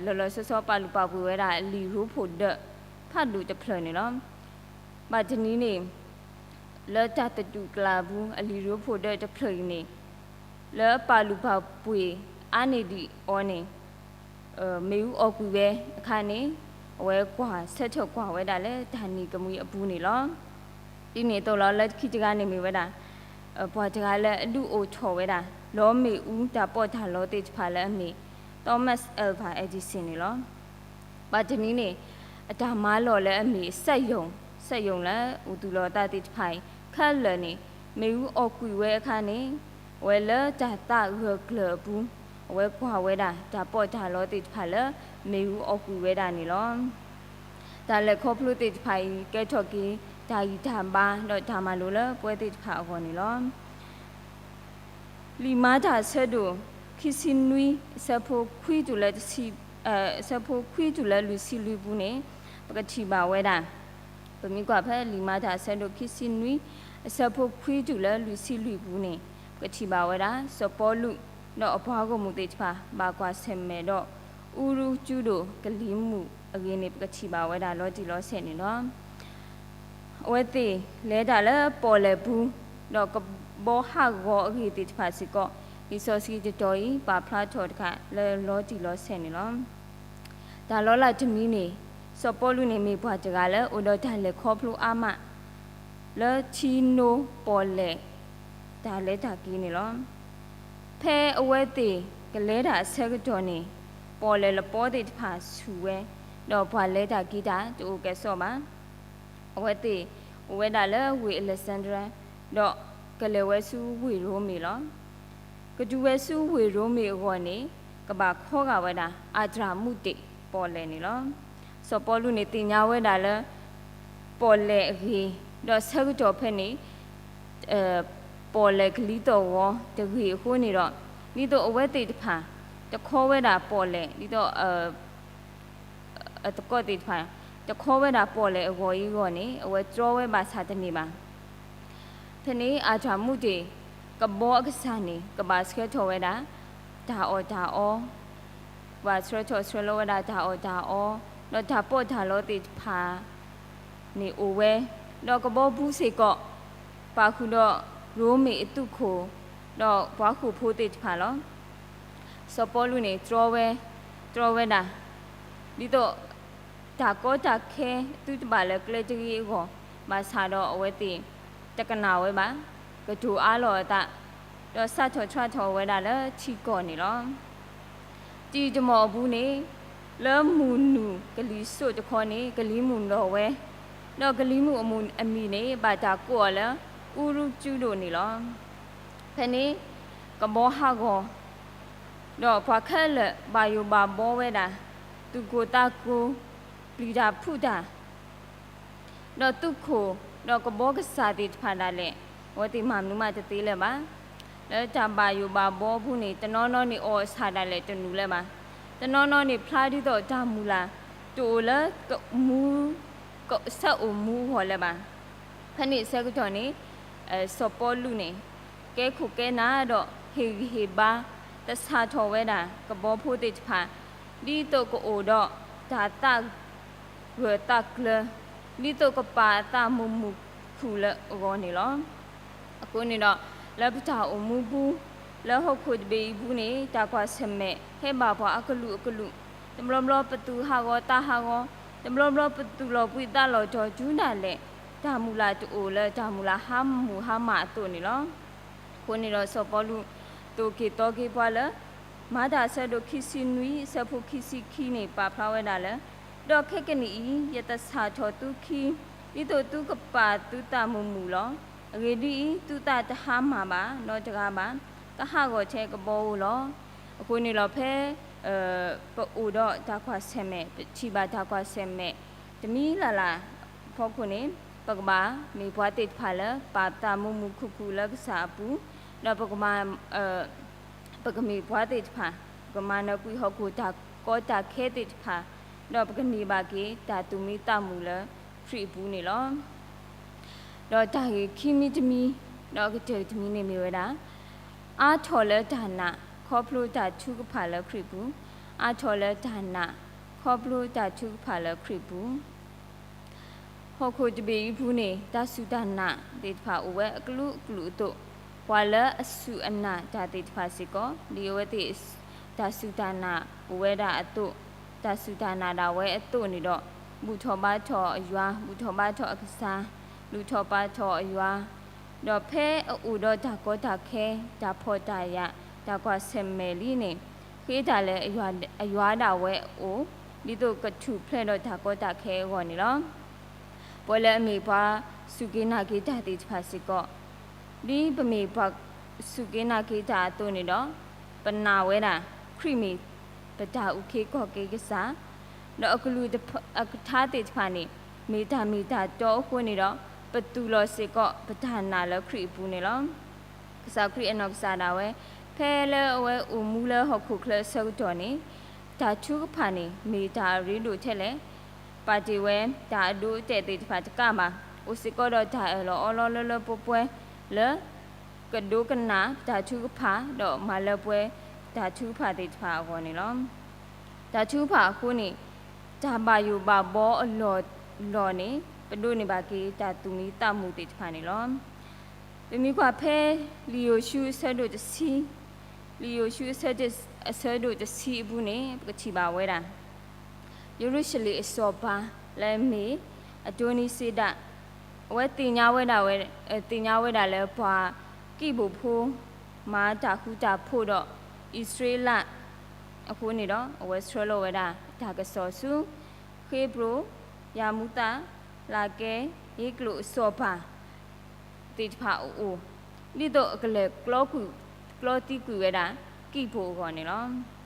လီၤလီၤဆီဆီပာ်လုၢ်ပာ်ပှ့ၤဝဲဒၣ် အလံာ်ရိဖှိၣ်ဒၢးဖးဒိၣ်တဖျၢၣ်န့ၣ်လီၤ. ဘၣ်တနံၤန့ၣ် လၢတၢ်သတူၢ်ကျါပူၤ အလံာ်ရိဖှိၣ်ဒၢးတဖျၢၣ်အံၤန့ၣ် လၢပာ်လုၢ်ပာ်ပှ့ၤအါန့ၢ်ဒံးအီၤန့ၣ် မ့ၣ်အူအီၣ်ကွံာ်ဝဲအခါန့ၣ် အဝဲကွၢ်ဆၢထၢၣ်ကွၢ်ဝဲဒၣ်လၢတၢ်နံၤကမှံအပူၤန့ၣ်လီၤ. ဒ်န့ၣ်အသိးလီၤ လၢခံတဂၤန့ၣ်မ့ၢ်ဝဲဒၣ် ပှၤတဂၤလၢအဒုးအိၣ်ထီၣ်ဝဲဒၣ် လီမ့ၣ်အူတၢ်ပီးတၢ်လီသ့ၣ်တဖၣ်လၢအမ့ၢ် Thomas Alva Edison န့ၣ်လီၤ. ဘၣ်တနံၤန့ၣ် အတၢ်မၤလီၢ်လၢအမ့ၢ် စက်ရုံ, စက်ရုံလၢအိၣ်သူၣ်လီၤအသးသ့ၣ်တဖၣ်အံၤ ခဲလၢာ်န့ၣ် မ့ၣ်အူအီၣ်ကွံာ်ဝဲအခါန့ၣ် အဝဲလၢတၢ်သးဂၢၢ်ကျၢၤအပူၤ အဝဲကွၢ်ဝဲဒၣ်တၢ်ပီးတၢ်လီသ့ၣ်တဖၣ်လၢ မ့ၣ်အူအီၣ်ကွံာ်ဝဲဒၣ်န့ၣ်လီၤ. တၢ်လဲၤခီဖျိသ့ၣ်တဖၣ်အံၤ ကဲထီၣ်က့ၤ တၢ်ဂံၢ်တၢ်ဘါ ဒီးတၢ်မၤလိလၢပှၤသ့ၣ်တဖၣ်အဂီၢ်န့ၣ်လီၤ. လံာ်မၤတၢ်အဆၢဒိၣ် ခံဆံနွံ အဆၢဖိခွံတုၤလၢ အဆၢဖိခွံတုၤလၢလွံၢ်ဆံလွံၢ်ပူၤန့ၣ် ပကထံၣ်ဘၣ်ဝဲဒၣ် ပမ့ၢ်ကွၢ်ဖဲလံာ်မၤတၢ်အဆၢဒိၣ်ခံဆံနွံ အဆၢဖိခွံတုၤလၢလွံၢ်ဆံလွံၢ်ပူၤန့ၣ် ပကထံၣ်ဘၣ်ဝဲဒၣ် စီၤပီလူး ဒီးအပှၤဂီၢ်မုၢ်သ့ၣ်တဖၣ် ဘၣ်ကွၢ်ဆၢၣ်မဲာ်ဒီး အူရူကၠူဒိၣ်ကလံၤမုၢ်အဂ့ၢ်န့ၣ် ပကထံၣ်ဘၣ်ဝဲဒၣ်လီၤတံၢ်လီၤဆဲးန့ၣ်လီၤ. အဝဲသ့ၣ်လဲၤတၢ်လၢပီၣ်လဲၣ်ပူၤ ဒီးကဘီဟးဂီၤအဂ့ၢ်သ့ၣ်တဖၣ်စ့ၢ်ကီး လံာ်စီဆှံတတီၤအံၤ ပာ်ဖျါထီၣ်တခါလၢလီၤတံၢ်လီၤဆဲးန့ၣ်လီၤ. တၢ်လီၤလးတမံၤန့ၣ် စီၤပီလူးန့ၣ်မ့ၢ်ပှၤတဂၤလၢအိၣ်ဒီးတၢ်လဲၤခီဖျိအါမး လၢထံနိပီၣ်လဲၣ် တၢ်လဲၤတၢ်က့ၤန့ၣ်လီၤ. ဖဲအဝဲသ့ၣ်ကလဲၤတၢ်အဆၢကတီၢ်န့ၣ် ပီၣ်လဲၣ်လပီသ့ၣ်တဖၣ်ဆူၣ်ဝဲ, ဒီးပှၤလဲၤတၢ်က့ၤတၢ်တအိၣ်ကဲၣ်ဆိးဘၣ်. အဝဲသ့ၣ်အိၣ်ဝဲဒၣ်လၢဝ့ၢ်အလဲၣ်စဲၣ်ဒြါ, ဒီးကလဲၤဝဲဆူဝ့ၢ်ရိမ့ၤလီၤ. ကတုၤဝဲဆူဝ့ၢ်ရိမ့ၤအဂီၢ်န့ၣ် ကဘၣ်ခီဂာ်ဝဲဒၣ် အၤတြၢ်မူးတ့ၣ်ပီၣ်လဲၣ်န့ၣ်လီၤ. စီၤပီလူးန့ၣ်သ့ၣ်ညါဝဲဒၣ်လၢ ပီၣ်လဲၣ်အဂ့ၢ်, ဒီးဆၢကတီၢ်ဖဲန့ၣ် ပီၣ်လဲၣ်ကလံၤသီၣ်ဂီၤတဂ့ၤအဃိန့ၣ်ဒီး ဒ်သိးအဝဲသ့ၣ်တဖၣ် တခီဝဲဒၣ်ပီၣ်လဲၣ် ဒ်သိး အသကိးသ့ၣ်တဖၣ် တခီဝဲဒၣ်ပီၣ်လဲၣ်အဂီၢ်အံၤအဂီၢ်န့ၣ် အဝဲတြီဝဲဘၣ်ဆၣ်တန့ၢ်ဘၣ်. ဖဲန့ၣ် အၤတြၢ်မူးတ့ၣ် ကဘီအကစၢ်န့ၣ် ကဘၣ်ဆှၢထီၣ်ဝဲဒၣ် တၢ်အီၣ်တၢ်အီ, ကဘၣ်ဆှၢထီၣ်ဆှၢလီၤဝဲဒၣ်တၢ်အီၣ်တၢ်အီ, ဒီးတၢ်ပီးတၢ်လီသ့ၣ်တဖၣ်န့ၣ်အိၣ်ဝဲ, ဒီးကဘီပူၤစ့ၢ်ကီး ပာ်ဃုာ်ဒီးရိမ့ၤအသုးခိၣ် ဒီးပှၤဃိာ်ဖိသ့ၣ်တဖၣ်လီၤ. စီၤပီလူးန့ၣ် တြီဝဲ, တြီဝဲဒၣ် ဒ်သိး တၢ်ကီတၢ်ခဲသုတဘၣ်လၢကျဲတဂ့ၤအဂီၢ်, ဘၣ်ဆၣ်ဒီးအဝဲသ့ၣ် တကနၣ်ဝဲဘၣ်, ကတိၤအါလီၤအသး, ဒီးစးထီၣ်ဆှၢထီၣ်ဝဲဒၣ်လၢထံကီၢ်န့ၣ်လီၤ. တံၤတမီၢ်အပူၤန့ၣ် လၢမုၢ်နုာ်ကလံၤစိးတခီန့ၣ် ကလံၤမုၢ်လီၤဝဲ, ဒီးကလံၤမုၢ်အမံၤန့ၣ် ဘၣ်တၢ်ကိးအီၤလၢ အူရူကၠူဒိၣ်န့ၣ်လီၤ. ဖဲန့ၣ် ကဘီဟးဂီၤ ဒီးပှၤခဲလၢာ်ဘၣ်ယိၣ်ဘၣ်ဘီဝဲဒၣ်, သူၣ်ကိၢ်သးဂီၤ, ပျံၤတၢ်ဖုးတၢ်, ဒီးသုးခိၣ်, ဒီးကဘီကစၢ်သ့ၣ်တဖၣ်ဒၣ်လဲာ်, အဝဲသ့ၣ်မၤမနုၤမးတသ့လၢၤဘၣ်. လၢတၢ်ဘၣ်ယိၣ်ဘၣ်ဘီအပူၤန့ၣ် တနီၤနီၤန့ၣ်အီၣ်အဆၣ်ဒၣ်လဲာ်တနုာ်လၢၤဘၣ်. တနီၤနီၤန့ၣ်ဖျါဒ်သိးတၢ်မုၢ်လၢ် တအိၣ်လၢ မူ ကဆၢအိၣ်မူအဂီၢ်လၢၤဘၣ်. ဖဲန့ၣ်အဆၢကတီၢ်န့ၣ် စီၤပီလူးန့ၣ် ကဲခိၣ်ကဲနၢ်ဒီးဟ့ၣ်ဂံၢ်ဟ့ၣ်ဘါ သဆၣ်ထီၣ်ဝဲဒၣ်ကဘီဖိသ့ၣ်တဖၣ် ဒ်သိးကအိၣ်ဒီးတၢ်သးဂၢၢ်သးကျၢၤ ဒ်သိးကပာ်အသးမုာ်မုာ်ခုၣ်လၢအဂီၢ်န့ၣ်လီၤ. အဃိန့ၣ်ဒီး လၢပတၢ်အိၣ်မူပူၤ လၢဟီၣ်ခိၣ်တဘ့ၣ်အံၤပူၤန့ၣ် တၢ်ကွၢ်ဆၢၣ်မဲာ်ဟဲဘၣ်ပှၤအကလုာ်အကလုာ်, တဘျီဘျီပသူၣ်ဟးဂီၤသးဟးဂီၤ, တဘျီဘျီပသူၣ်လီၤဘှံးသးလီၤတီၤဒုးဒၣ်လဲာ်, တၢ်မုၢ်လၢ်တအိၣ်လၢတၢ်မုၢ်လၢ်ဟါမၢ်ဟါမၢ်အသိးန့ၣ်လီၤ. အဃိန့ၣ်ဒီးစီၤပီလူးသိၣ်က့ၤသီက့ၤပှၤလၢ မၤတၢ်အဆၢဒိၣ်ခံဆံနွံ အဆၢဖိခံဆံခံန့ၣ် ပာ်ဖျါဝဲဒၣ်လၢ ဒီးခဲကနံၣ်အံၤ ယသဆၣ်ထီၣ်သုခံ ဒ်သိးသုကပာ်သုသးမုာ်မုာ်လီၤ. အဂ့ၢ်ဒ်အံၤ, သုသးတဟါမၢ်ဘၣ်နီတဂၤဘၣ်, ကဟးဂီၤထဲကဘီဧိၤလီၤ. အဃိန့ၣ်လီၤ ဖဲ ပအိၣ်ဒီးတၢ်ကွၢ်ဆၢၣ်မဲာ်, ပထံၣ်ဘၣ်တၢ်ကွၢ်ဆၢၣ်မဲာ် တမံၤလၢ်လၢ်အဖီခိၣ်န့ၣ် ပကဘၣ်မ့ၢ်ပှၤသ့ၣ်တဖၣ်လၢ ပာ်သးမုာ်မုာ်ခုၣ်ခုၣ်လၢကစၢ်အပူၤ, ဒီးပကမၤ ပကမ့ၢ်ပှၤသ့ၣ်တဖၣ် ပကမၤနၢၤကွံာ်ဟီၣ်ခိၣ်တၢ်ကီတၢ်ခဲသ့ၣ်တဖၣ်, ဒီးပကန့ၢ်ဘၣ်က့ၤတၢ်သူၣ်မံသးမုာ်လၢခရံာ်အပူၤန့ၣ်လီၤ. ဒီးတၢ်ဂ့ၢ်ခံမံၤတမံၤ, ဒီးကတၢၢ်တမံၤန့ၣ်မ့ၢ်ဝဲဒၣ် အါထီၣ်လၢတၢ်နာ် ခီဖျိတၢ်ထုကဖၣ်လၢခရံာ်ပူၤ, အါထီၣ်လၢတၢ်နာ် ခီဖျိတၢ်ထုကဖၣ်လၢခရံာ်ပူၤ ဟီၣ်ခိၣ်တဘ့ၣ်အံၤပူၤန့ၣ် တၢ်စူၢ်တၢ်နာ်သ့ၣ်တဖၣ်အိၣ်ဝဲအကလုာ်ကလုာ်အသိး, ပှၤလၢအစူၢ်အနာ်တၢ်သ့ၣ်တဖၣ်စ့ၢ်ကီး ဒ်အဝဲသ့ၣ်တၢ်စူၢ်တၢ်နာ်အိၣ်ဝဲဒၣ်အသိး, တၢ်စူၢ်တၢ်နာ်ဒၣ်ဝဲအသိးန့ၣ်ဒီး ဘူၣ်ထီၣ်ဘါထီၣ်အယွၤ, ဘူၣ်ထီၣ်ဘါထီၣ်အကစၢ်, ဘူၣ်ထီၣ်ဘါထီၣ်အယွၤ, ဒီးဖဲအအိၣ်ဒီးတၢ်ကီတၢ်ခဲ, တၢ်ဖှီၣ်တၢ်ယာ်, တၢ်ကွၢ်ဆၢၣ်မဲာ်လံန့ၣ် ဃ့တၢ်လၢအယွၤဒၣ်ဝဲအအိၣ်, ဒ်သိးကထူၣ်ဖျဲးဒီးတၢ်ကီတၢ်ခဲအဂီၢ်န့ၣ်လီၤ. ပဝဲလၢအမ့ၢ်ပှၤစူၢ်က့ၤနာ်က့ၤတၢ်သ့ၣ်တဖၣ်စ့ၢ်ကီး, ဒ်ပမ့ၢ်ပှၤစူၢ်က့ၤနာ်က့ၤတၢ်အသိးန့ၣ်ဒီး, ပနာ်ဝဲဒၣ် ခရံာ်မ့ၢ်ပတၢ်အုၣ်က့ၤခီၣ်က့ၤကစၢ်, ဒီးအကလုၢ်အကထါသ့ၣ်တဖၣ်န့ၣ် မ့ၢ်တၢ်မ့ၢ်တၢ်တီအဃိန့ၣ်ဒီး, ပသူၣ်လီၤစ့ၢ်ကီးပတၢ်နာ်လၢခရံာ်အပူၤန့ၣ်လီၤ. ကစၢ်ခရံာ်အနီၢ်ကစၢ်ဒၣ်ဝဲ, ဖဲလၢအဝဲအိၣ်မူလၢဟီၣ်ခိၣ်ချၢအဆၢကတီၢ်န့ၣ်, တၢ်ထုကဖၣ်န့ၣ် မ့ၢ်တၢ်အရ့ဒိၣ်ထဲလဲၣ်, ပာ်တ့ၢ်ဝဲတၢ်အဒိအတဲာ်သ့ၣ်တဖၣ်တကးဘၣ်, အိၣ်စ့ၢ်ကီးဒီးတၢ်အၢၣ်လီၤအီလီၤလၢလၢပှဲၤပှဲၤလၢ ကဒိကနၣ်တၢ်ထုကဖၣ် ဒီးမၤလၢပှဲၤတၢ်ထုကဖၣ်သ့ၣ်တဖၣ်အဂီၢ်န့ၣ်လီၤ. တၢ်ထုကဖၣ်အဃိန့ၣ်, တၢ်ဘၣ်ယိၣ်ဘၣ်ဘီအလီၢ်လီၢ်န့ၣ် ပဒိးန့ၢ်ဘၣ်က့ၤတၢ်သူၣ်မံသးမုာ်သ့ၣ်တဖၣ်န့ၣ်လီၤ. ပမ့ၢ်ကွၢ်ဖဲ လံာ်ယိၤၡူအဆၢဒိၣ်တဆံ, လံာ်ယိၤၡူအဆၢဒိၣ်တဆံအပူၤန့ၣ် ပကထံၣ်ဘၣ်ဝဲဒၣ် ယရူၤၡလ့ၣ်အစီၤပၤလၢအမ့ၢ် အဒိနံစ့ဒး, အဝဲသ့ၣ်ညါဝဲဒၣ်ဝဲ, သ့ၣ်ညါဝဲဒၣ်လၢပှၤကံၢ်ဘိၣ်ဖိ မၤတၢ်ဃူတၢ်ဖိးဒီးအံၣ်စရ့လးအဃိန့ၣ်ဒီး အဝဲဆှၢလီၤဝဲဒၣ်တၢ်ကစီၣ်ဆူ ဃ့ဘြိၣ်, ယၤမူသး, လးကဲ, အ့ကလိၣ်အစီၤပၤ သ့ၣ်တဖၣ်အအိၣ်, ဒ်သိးအကလဲၤ ကျီသံကွံာ်ဝဲဒၣ် ကံၢ်ဘိၣ်အဂီၢ်န့ၣ်လီၤ.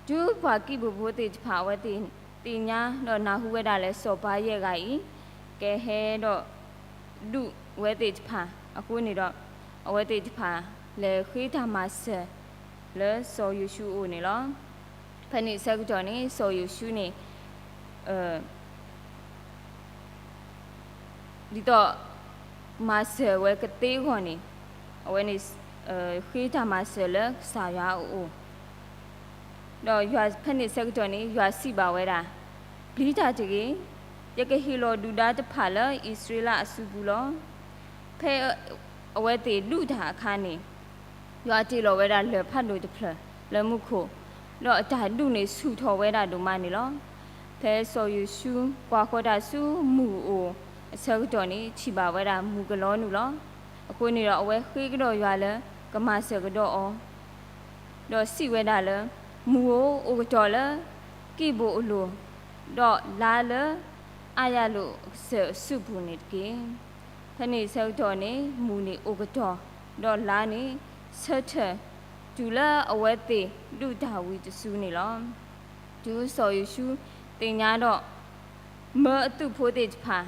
တုၤပှၤကံၢ်ဘိၣ်ဖိသ့ၣ်တဖၣ် အဝဲသ့ၣ်သ့ၣ်ညါဒီးနၢ်ဟူဝဲဒၣ်လၢစီၤပၤယဲၢ်ဂၤအံၤ ကဟဲဒီး ဒုးဝဲသ့ၣ်တဖၣ်အဃိန့ၣ်ဒီး အဝဲသ့ၣ်တဖၣ်လဲၤဃ့တၢ်မၤစၢၤလၢစီၤယိၤၡူအအိၣ်န့ၣ်လီၤ. ဖဲန့ၣ်အဆၢကတီၢ်န့ၣ် စီၤယိၤၡူန့ၣ် ဒ်သိး မၤစၢၤဝဲကသ့အဂီၢ်န့ၣ် အဝဲန့ၣ် ဃ့တၢ်မၤစၢၤလၢကစၢ်ယွၤအအိၣ်, ဒီးဖဲန့ၣ်အဆၢကတီၢ်န့ၣ် ယွၤစံးဘၣ်ဝဲဒၣ်, ပျံၤတၢ်တဂ့ၤ, ယကဟ့ၣ်လီၤဒုၣ်ဒါတဖၣ်လၢအံၣ်စရ့လးအစုပူၤလီၤ. ဖဲအဝဲသ့ၣ်ဒုးတၢ်အခါန့ၣ် ယွၤတ့ၢ်လီၤဝဲဒၣ်လၢၢ်ဖးဒိၣ်တဖျၢၣ်လၢမူခိၣ်, ဒီးအတၢ်ဒုးန့ၣ် ဆူၣ်ထီၣ်ဝဲဒၣ်ဒိၣ်မးန့ၣ်လီၤ. ဖဲစီၤယိၤၡူကွၢ်ဃီၤတၢ်ဆူမုၢ်အအိၣ်အဆၢကတီၢ်န့ၣ် ထံၣ်ဘၣ်ဝဲဒၣ်မုၢ်ကလီနုာ်လီၤ. အဃိန့ၣ်ဒီး အဝဲဃ့ကဒီးယွၤလၢကမၤစၢၤကဒီးအီၤ ဒီးစံးဝဲဒၣ်လၢ, မုၢ်ဧိၤ, အိၣ်ကတီၢ်လၢကံၢ်ဘိၣ်အလိၤ, ဒီးလါလၢအါယၤလိာ်အကစၢၢ်အစုပူၤန့ၣ်တက့ၢ်. ဖဲန့ၣ်အဆၢကတီၢ်န့ၣ် မုၢ်န့ၣ်အိၣ်ကတီၢ်, ဒီးလါန့ၣ်ဆၢထၢၣ်, တုၤလၢအဝဲသ့ၣ်ဒုးတၢ်ဝံၤတစုန့ၣ်လီၤ. တုၤစီၤယိၤၡူသ့ၣ်ညါဒီး မၢအသုးဖိသ့ၣ်တဖၣ်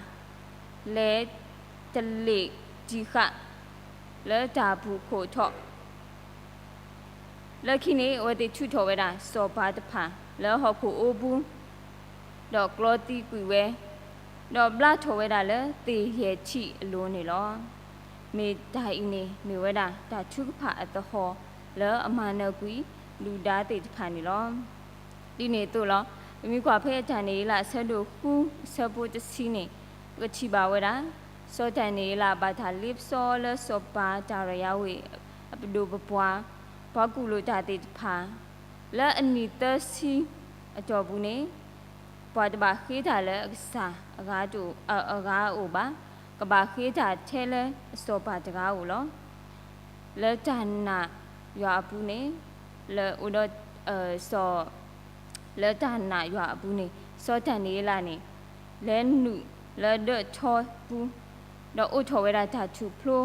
လဲၤတလ့ၣ်တံာ်ဃာ် လၢတၢ်ပူၤခိၣ်ထီၣ် လၢခံန့ၣ် အဝဲသ့ၣ်ထုးထီၣ်ဝဲဒၣ်စီၤပၤတဖၣ်လၢဟီၣ်ခိၣ်အူပူၤ, ဒီးကျီသံကွံာ်ဝဲ, ဒီးဘျါထီၣ်ဝဲဒၣ်လၢသ့ၣ်ယဲၢ်ထံၣ်အလိၤန့ၣ်လီၤ. မ့ၢ်တၢ်အံၤန့ၣ် မ့ၢ်ဝဲဒၣ်တၢ်ထုကဖၣ်အသဟီၣ်လၢအမၤနၢၤကွံာ်ဒုၣ်ဒါသ့ၣ်တဖၣ်န့ၣ်လီၤ. ဒ်န့ၣ်အသိးလီၤ. ပမ့ၢ်ကွၢ်ဖဲတၢ်နံၣ်အ့လးအဆၢဒိၣ်ဃုအဆၢဖိတဆံန့ၣ် ပကထံၣ်ဘၣ်ဝဲဒၣ် စီၤတၢ်နံၣ်အ့လးဘၣ်တၢ်လ့ပစီလၢစီၤပၤတၢ်ရယါဝ့ၢ် အပဒိၣ်ပပှၢ် ပှၤကူၣ်လိာ်တၢ်သ့ၣ်တဖၣ် လၢအနံၣ်သၢဆံအတီၢ်ပူၤန့ၣ် ပှၤတဘၣ်ဃ့တၢ်လၢအကစၢ်အဂၤတအိၣ် အဂၤအအိၣ်ဘၣ်, ကဘၣ်ဃ့တၢ်ထဲလၢအစီၤပၤတဂၤအအိၣ်လီၤ. လၢတၢ်နာ်ယွၤအပူၤန့ၣ် လၢအိၣ်ဒီး စီၤ လၢတၢ်နာ်ယွၤအပူၤန့ၣ် စီၤဒၤနံးယ့လးန့ၣ် လဲၤနုာ်လၢဒၢးထီပူၤ, ဒီးအိးထီၣ်ဝဲဒၣ်တၢ်ထူၣ်ဖျိ,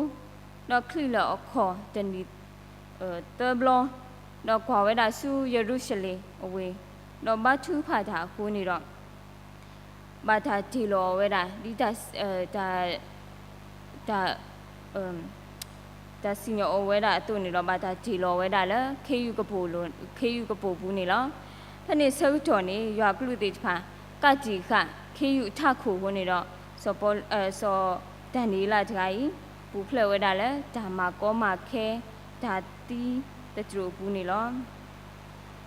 ဒီးချံးလၢာ်အခီၣ်တနံၣ် သၢဘျီ, ဒီးကွၢ်ဝဲဒၣ်ဆူယရူၤၡလ့ၣ်အဝ့ၢ်, ဒီးဘါထုကဖၣ်တၢ်အဃိန့ၣ်ဒီး ဘၣ်တၢ်တ့ၢ်လီၤအီၤဝဲဒၣ် ဒ်တၢ် တၢ် တၢ်စံၣ်ညီၣ်အီၤဝဲဒၣ်အသိးန့ၣ်ဒီး ဘၣ်တၢ်တ့ၢ်လီၤဝဲဒၣ်လၢ ခ့ယုၢ်ကပိာ်ပူၤန့ၣ်လီၤ. ဖဲန့ၣ်ဆၢကတီၢ်န့ၣ် ယွၤအကလူးသ့ၣ်တဖၣ် ကးတံာ်ဃာ်ခ့ယုၢ်အထးခိၣ်အဃိန့ၣ်ဒီး စီၤပီ စီၤဒၤနံးယ့လးတဂၤအံၤ ပူၤဖျဲးဝဲဒၣ်လၢ တၢ်မၤကီမၤခဲ တၢ်သံသတြိာ်အပူၤန့ၣ်လီၤ.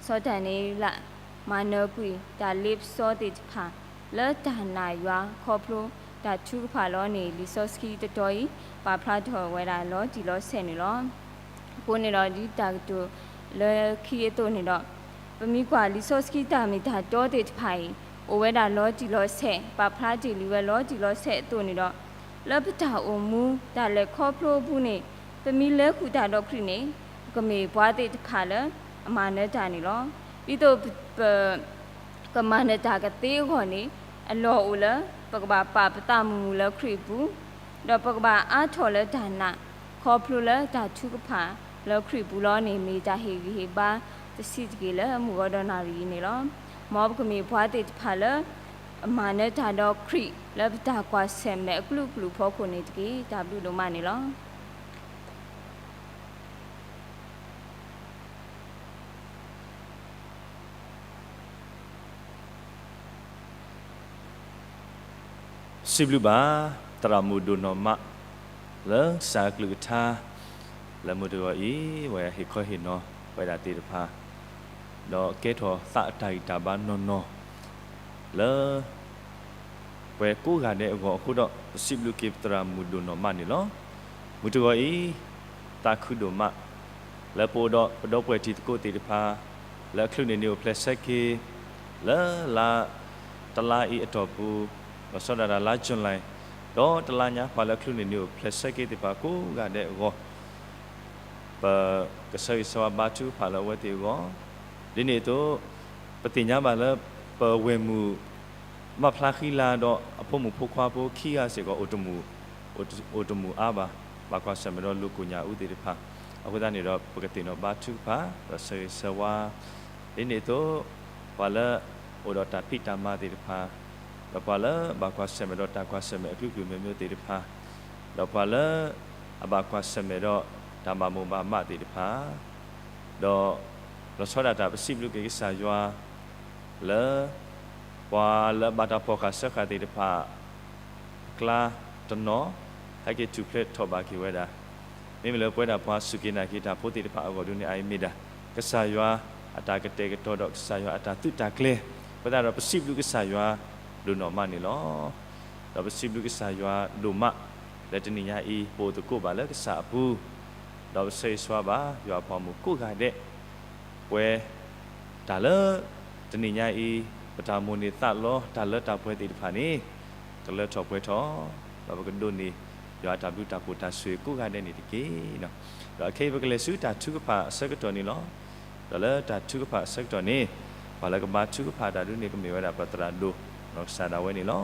စီၤဒၤနံးယ့လး မၤနၢၤကွံာ်တၢ်လ့ပစီသ့ၣ်တဖၣ် လၢတၢ်နာ်ယွၤခီဖျိ တၢ်ထုကဖၣ်လီၤန့ၣ် လံာ်စီဆှံတတီၤအံၤ ပာ်ဖျါထီၣ်ဝဲဒၣ်လီၤတံၢ်လီၤဆဲးန့ၣ်လီၤ. အဃိန့ၣ်ဒီး ဒ်တၢ်ကတိၤလၢခံအသိးန့ၣ်ဒီး ပမ့ၢ်ကွၢ်လံာ်စီဆှံတၢ်မ့ၢ်တၢ်တီသ့ၣ်တဖၣ်အံၤ အိၣ်ဝဲဒၣ်လီၤတံၢ်လီၤဆဲး ပာ်ဖျါတ့ၢ်လံဝဲလီၤတံၢ်လီၤဆဲးအသိးန့ၣ်ဒီး လၢပတၢ်အိၣ်မူတၢ်လဲၤခီဖျိအပူၤန့ၣ် ပမ့ၢ်လဲၤဃုာ်တၢ်ဒီးခရံာ်န့ၣ် ပကမ့ၢ်ပှၤသ့ၣ်တဖၣ်လၢအမၤနၢၤတၢ်န့ၣ်လီၤ. ဒ်သိးပ ကမၤနၢၤတၢ်ကသ့အဂီၢ်န့ၣ် အလီၢ်အိၣ်လၢ ပကဘၣ်ပာ်ပသးမုာ်မုာ်လၢခရံာ်အပူၤ, ဒီးပကဘၣ်အါထီၣ်လၢတၢ်နာ် ခီဖျိလၢတၢ်ထုကဖၣ်လၢခရံာ်အပူၤလီၤန့ၣ် မ့ၢ်တၢ်ဟ့ၣ်ဂံၢ်ဟ့ၣ်ဘါတဆံးတက့ၢ်လၢမုၢ်ဂီၤဒီးနၣ်ရံၣ်အံၤန့ၣ်လီၤ. မ်ပကမ့ၢ်ပှၤသ့ၣ်တဖၣ်လၢ အမၤနၢၤတၢ်ဒီးခရံာ်လၢပတၢ်ကွၢ်ဆၢၣ်မဲာ်အကလုာ်ကလုာ်အဖီခိၣ်န့ၣ်တက့ၢ်. တၢ်ဘျုးဒိၣ်မးန့ၣ်လီၤ. စံးဘျုးဘၣ် သရၣ်မုၣ်ဒိၣ်နီၢ်မး လၢကစၢ်အကလုၢ်ကထါ လၢမုၢ်တဂီၤအံၤ ဝဲဟ့ၣ်ခီဟ့ၣ်နီၤဝဲဒၣ်သ့ၣ်တဖၣ် ဒီးကဲထီၣ်သးအတၢ်ဂံၢ်တၢ်ဘါနီၢ်နီၢ် လၢ ပှၤကိးဂၤဒဲးအဂီၢ်အဃိဒီး ပစံးဘျုးက့ၤပသရၣ်မုၣ်ဒိၣ်နီၢ်မးန့ၣ်လီၤ. မုၢ်တဂီၤအံၤ သးခုဒိၣ်မး လၢပအိၣ်ဒီးပဒီပုၢ်ဝဲၢ်တံၤသကိးသ့ၣ်တဖၣ် လၢအချုးန့ၢ်နံၣ်အိၣ်ဖျဲၣ်ဆၢက့ၤ လၢလါ တလါအံၤအတီၢ်ပူၤ လီၤဆီဒၣ်တၢ်လါ July ဒီးတလါညါ ပှၤလၢအချုးန့ၢ်နံၣ်အိၣ်ဖျဲၣ်ဆၢက့ၤသ့ၣ်တဖၣ်ကိးဂၤဒဲးအဂီၢ် ပကဆၢဂ့ၤဆၢဝါဘါထုကဖၣ်လၢအဝဲသ့ၣ်အဂီၢ်, ဒ်န့ၣ်အသိး ပသ့ၣ်ညါဘၣ်လၢ ပဝဲၢ်မုၣ် မၢ်ဖျါဃံလၤဒီးအဖိမုၣ်ဖိခွါဖိခံဂၤစ့ၢ်ကီး အိၣ်တမုာ်အါဘၣ်, ဘၣ်ကွၢ်ဆၢၣ်မဲာ်ဒီးလူၤကိၣ်ညၣ်အူသ့ၣ်တဖၣ်, အဃိသတးန့ၣ်ဒီး ပကသ့ၣ်နီၣ်ဘါထုကဖၣ် ဒီးဆၢဂ့ၤဆၢဝါ, ဒ်န့ၣ်အသိး ပှၤလၢ အိၣ်ဒီးတၢ်ဖံးတၢ်မၤသ့ၣ်တဖၣ်, ဒီးပှၤလၢဘၣ်ကွၢ်ဆၢၣ်မဲာ်ဒီးတၢ်ကွၢ်ဆၢၣ်မဲာ်အကလုာ်ကလုာ်မ့ၢ်မ့ၢ်သ့ၣ်တဖၣ်, ဒီးပှၤလၢ အဘၣ်ကွၢ်ဆၢၣ်မဲာ်ဒီးတၢ်ဘၣ်မိၣ်ဘၣ်မးသ့ၣ်တဖၣ်, ဒီး လီၤဆီဒၣ်တၢ်ပစံးဘျုးက့ၤကစၢ်ယွၤ လၢ ပှၤလၢအဘၣ်တၢ်ဖီၣ်ဃာ်စၢဃာ်သ့ၣ်တဖၣ် အကျါတနီၤ ဟဲက့ၤထူၣ်ဖျဲးထီၣ်ဘၣ်က့ၤဝဲဒၣ်, မ့မ့ၢ်လၢပဝဲဒၣ်ပှၤစူၢ်က့ၤနာ်က့ၤတၢ်ဖိသ့ၣ်တဖၣ်အဂီၢ်ဒ်န့ၣ် အအံၤမ့ၢ်ဒၣ် ကစၢ်ယွၤအတၢ်ကတဲာ်ကတီၤဒီးကစၢ်ယွၤအတၢ်သုးတၢ်ကျဲၤ, အဃိသတးဒီးပစံးဘျုးကစၢ်ယွၤဒိၣ်နီၢ်မးန့ၣ်လီၤ. ဒီးပစံးဘျုးကစၢ်ယွၤဒိၣ်မး လၢတနံၤညါအံၤ ပအိၣ်သကိးဘၣ်လၢကစၢ်အပူၤ, ဒီးပဆၢဂ့ၤဆၢဝါဘၣ် ယွၤအပှၤမုၣ်ကိးဂၤဒဲး, ပှဲၤ တၢ်လၢ တနံၤညါအံၤ ပတၢ်မိၣ်န့ၢ်သးလီ တၢ်လၢတၢ်ပှဲၤသ့ၣ်တဖၣ်န့ၣ် ကလၢထီၣ်ပှဲၤထီၣ်, ဒီးပကဒိးန့ၢ် ယွၤအတၢ်ဘျုးတၢ်ဖှိၣ်တၢ်ဆိၣ်ဂ့ၤကိးဂၤဒဲးန့ၣ်တက့ၢ်. ဒီးအခဲအံၤပကလဲၤဆူတၢ်ထုကဖၣ်အဆၢကတီၢ်န့ၣ်လီၤ. ဒီးလၢတၢ်ထုကဖၣ်အဆၢကတီၢ်န့ၣ် ပှၤလၢကဘါထုကဖၣ်တၢ်ဒ်န့ၣ် ကမ့ၢ်ဝဲဒၣ်ပသရၣ်ဒိၣ် နီၢ်ကစၢ်ဒၣ်ဝဲန့ၣ်လီၤ.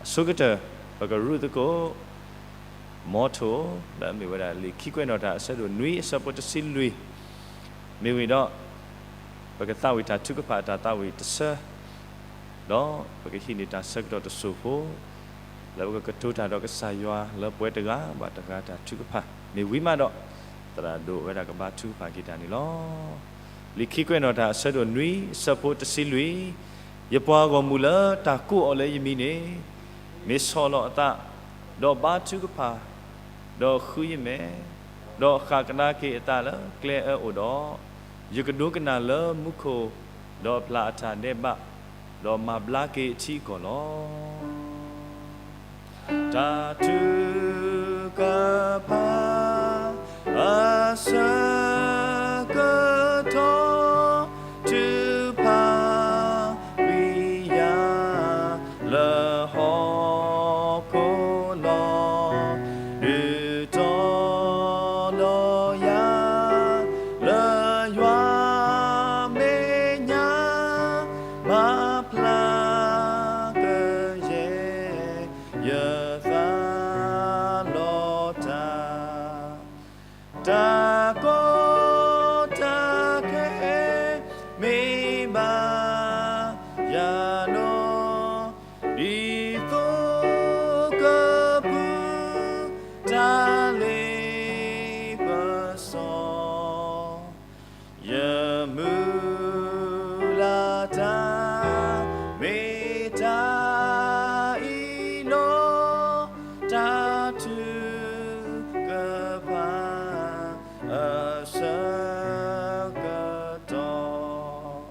အဆိကတၢၢ် ပကရူၢ်သကိး မီထိၣ် လၢအမ့ၢ်ဝဲဒၣ်လံာ်ခံကွဲးနီၣ်တၢ်အဆၢဒိၣ်နွံအဆၢဖိတဆံလွံၢ်, မ့ၢ်ဝံၤဒီး ပကသးဝံၣ်တၢ်ထုကဖၣ်အတၢ်သးဝံၣ်တဆၢ, ဒီးပကဟံးန့ၢ်တၢ်ဆၢကတီၢ်တစိၢ်ဖိ, လၢပကကတိၤတၢ်ဒီးကစၢ်ယွၤလၢပှဲၤတဂၤဘၣ်တဂၤတၢ်ထုကဖၣ်, မ့ၢ်ဝံၤမးဒီး သရၣ်ဒိၣ်ဝဲဒၣ်ကဘါထုကဖၣ်က့ၤတၢ်န့ၣ်လီၤ. လံာ်ခံကွဲးနီၣ်တၢ်အဆၢဒိၣ်နွံအဆၢဖိတဆံလွံၢ်, ယပှၤဂီၢ်မုၢ်လၢတၢ်ကိးအီၤလၢယမံၤန့ၣ် မ့ၢ်ဆီၣ်လီၤအသး, ဒီးဘါထုကဖၣ်, ဒီးဃုယမဲာ်, ဒီးဃၣ်ကဒါက့ၤအသးလၢကျဲအၢအိၣ်ဒီး, ယကဒိကနၣ်လၢမူခိၣ်, ဒီးပျၢ်အတၢ်ဒဲးဘး, ဒီးမၤဘျါက့ၤအထံအကီၢ်လီၤ. တၢ်ထုကဖၣ်အ ဆၢကတီၢ် ထုးဖးကွံာ်ယၤ လၢဟီၣ်ခိၣ်လီၤ. ဒုးတီၤလီၤယၤ လၢယွၤမဲာ်ညါ မၤဖျါကယဲၢ် ယသးလီတၢ် တၢ်ကီတၢ်ခဲ မ့ၢ်ဘၣ်ယၤနီၤ, ဒ်သိးကပူၤ တၢ်လ့ပစီ ယမုၢ်လၢ်တၢ် မ့ၢ်တၢ်အံၤလီၤ. တၢ်ထုကဖၣ် အဆၢကတီၢ်.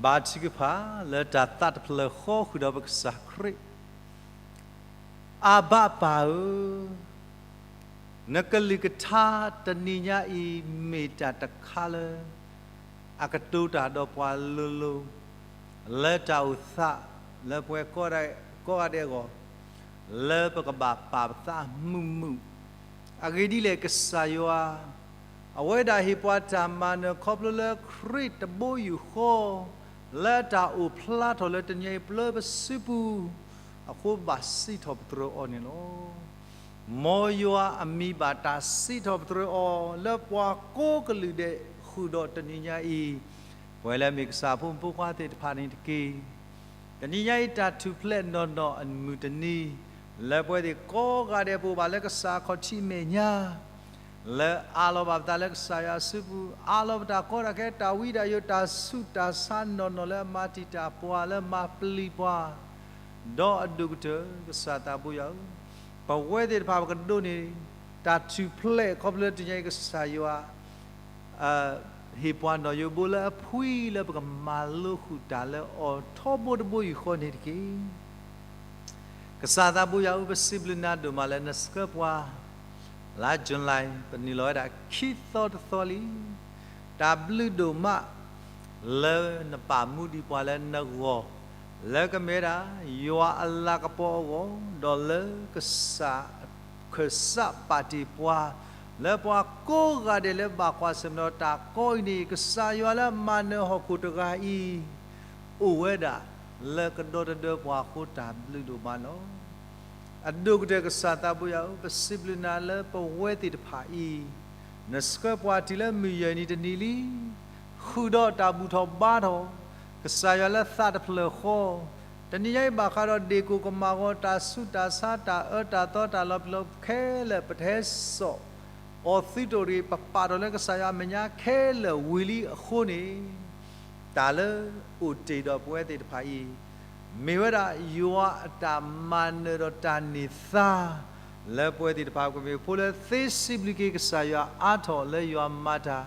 ဘါထုကဖၣ်လၢတၢ်သးတဖျၢၣ်ဃီဃုာ်ဒီးပကစၢ်ခရံာ်, အဘၣ်ပၢ်ဧၢ, နကလုၢ်ကထါတနံၤညါအံၤ မ့ၢ်တၢ်တခါလၢ အကတိၤတၢ်ဒီးပှၤလိၤလိၤ လၢတၢ်အိၣ်သး လၢပဝဲကိးဂၤဒဲးအဂီၢ် လၢပကဘၣ်ပာ်ပသးမုာ်မုာ်. အဂ့ၢ်ဒ်လဲၣ် ကစၢ်ယွၤ အဝဲဒၣ်ဟ့ၣ်ပှၤတၢ်မၤနၢၤခီဖျိလၢခရံာ်တဘိယူၢ်ဃီ လၢတၢ်အိၣ်ဖျါထီၣ်လၢတနံၤအံၤပျၢပစုပူၤအဃိ ဘၣ်စံးထီၣ်ပတြၢၤအီၤန့ၣ်လီၤ. မ်ယွၤအမံၤဘၣ်တၢ်စံးထီၣ်ပတြၢၤအီၤ လၢပှၤကိးကလုာ်ဒဲးဃုာ်ဒီးတနံၤညါအံၤ, ပဝဲလၢမ့ၢ်ကစၢ်အဖိမုၣ်ဖိခွါသ့ၣ်တဖၣ်န့ၣ်တက့ၢ်. တနံၤညါအံၤ တၢ်ထူၣ်ဖျဲးနီၢ်နီၢ်အမုၢ်တနံၤ, လၢပဝဲသ့ၣ်ကိးဂၤဒဲးပအိၣ်ဘၣ်လၢကစၢ်အခီၣ်ထံးအမဲာ်ညါ, လၢအးလီၤဘၣ်ပသးလၢကစၢ်ယွၤအစုပူၤ, အးလီၤပတၢ်ကီတၢ်ခဲ တၢ်ဝံတၢ်ယိး တၢ်ဆူးတၢ်ဆါနီၢ်နီၢ် လၢအမၤတံာ်တာ်ပှၤ လၢအမၤပျံၤပှၤ, ဒီးအဒိၣ်ကတၢၢ် ကစၢ်သးဘိယွၤဧၢ, ပဝဲသ့ၣ်တဖၣ်ပကဒိးန့ၢ် တၢ်ထူၣ်ဖျဲးခီဖျိလၢတနံၤညါအံၤ ကစၢ်ယွၤ ဟ့ၣ်ပှၤနီၢ်ယိးဘိလၢအဖှံ လၢပကမၤလိဃုာ်တၢ်လၢအီၤထီဘိတဘိယူၢ်ဃီန့ၣ်တက့ၢ်. ကစၢ်သးဘိယွၤဧၢ, ပစံးဘျုးနၤဒိၣ်မးလၢနဆှၢပှၤ လါ July ပနုာ်လီၤဝဲဒၣ်ခံသီတသီလံ. တၢ်ဘျုးဒိၣ်မး လၢနပာ်မူဒံးပှၤလၢနဂီၢ်, လၢကမ့ၢ်ဝဲဒၣ် ယွၤအလၤကပီၤအဂီၢ်, ဒီးလၢကစၢ် ခၢၣ်စးပာ်တ့ၢ်ပှၤ လၢပှၤကိးဂၤဒဲးလၢဘၣ်ကွၢ်ဆၢၣ်မဲာ်ဒီးတၢ်ကီအံၤန့ၣ် ကစၢ်ယွၤလၢအမၤနၢၤဟီၣ်ခိၣ်တဂၤအံၤ အိၣ်ဝဲဒၣ်လၢကဒီသဒၢပှၤအဃိ တၢ်ဘျုးဒိၣ်မးလီၤ. အဒိၣ်ကတၢၢ်ကစၢ်သးဘိယွၤဧၢ, ပစံးဘျုးနၤလၢပဝဲသ့ၣ်တဖၣ်အံၤ, နဆှၢပှၤတုၤလၢမုၢ်ယဲၢ်နံၤတနံၤလံ, ဃုာ်ဒီးတၢ်ဘူၣ်ထီၣ်ဘါထီၣ် ကစၢ်ယွၤလၢသးတဖျၢၣ်ဃီ, တနံၤညါအံၤဘၣ်ဃးဒီးဒ့ၣ်ကိၣ်ကမၢ်ဂီၤ တၢ်ဆူးတၢ်ဆါ တၢ်အၢတၢ်သီတၢ်လီၤပျံၤလီၤခဲလၢာ် ပတဟဲစိာ်အီၤသုတအိၣ်တဂ့ၤ, ပပာ်ထီၣ်လၢကစၢ်ယွၤအမဲာ်ညါခဲလၢာ်ဝံၤလံအဃိန့ၣ်, တၢ်လၢအိၣ်တ့ၢ်ဒီးပဝဲသ့ၣ်တဖၣ်အံၤ, မ့ၢ်ဝဲဒၣ်ယွၤအတၢ်မၤနၢၤဒီးတၢ်န့ၢ်သါ လၢပဝဲသ့ၣ်တဖၣ်ကမ့ၢ်ဖိလၢသ့စံးဘျုးက့ၤကစၢ်ယွၤအါထီၣ်လၢယွၤမၤတၢ်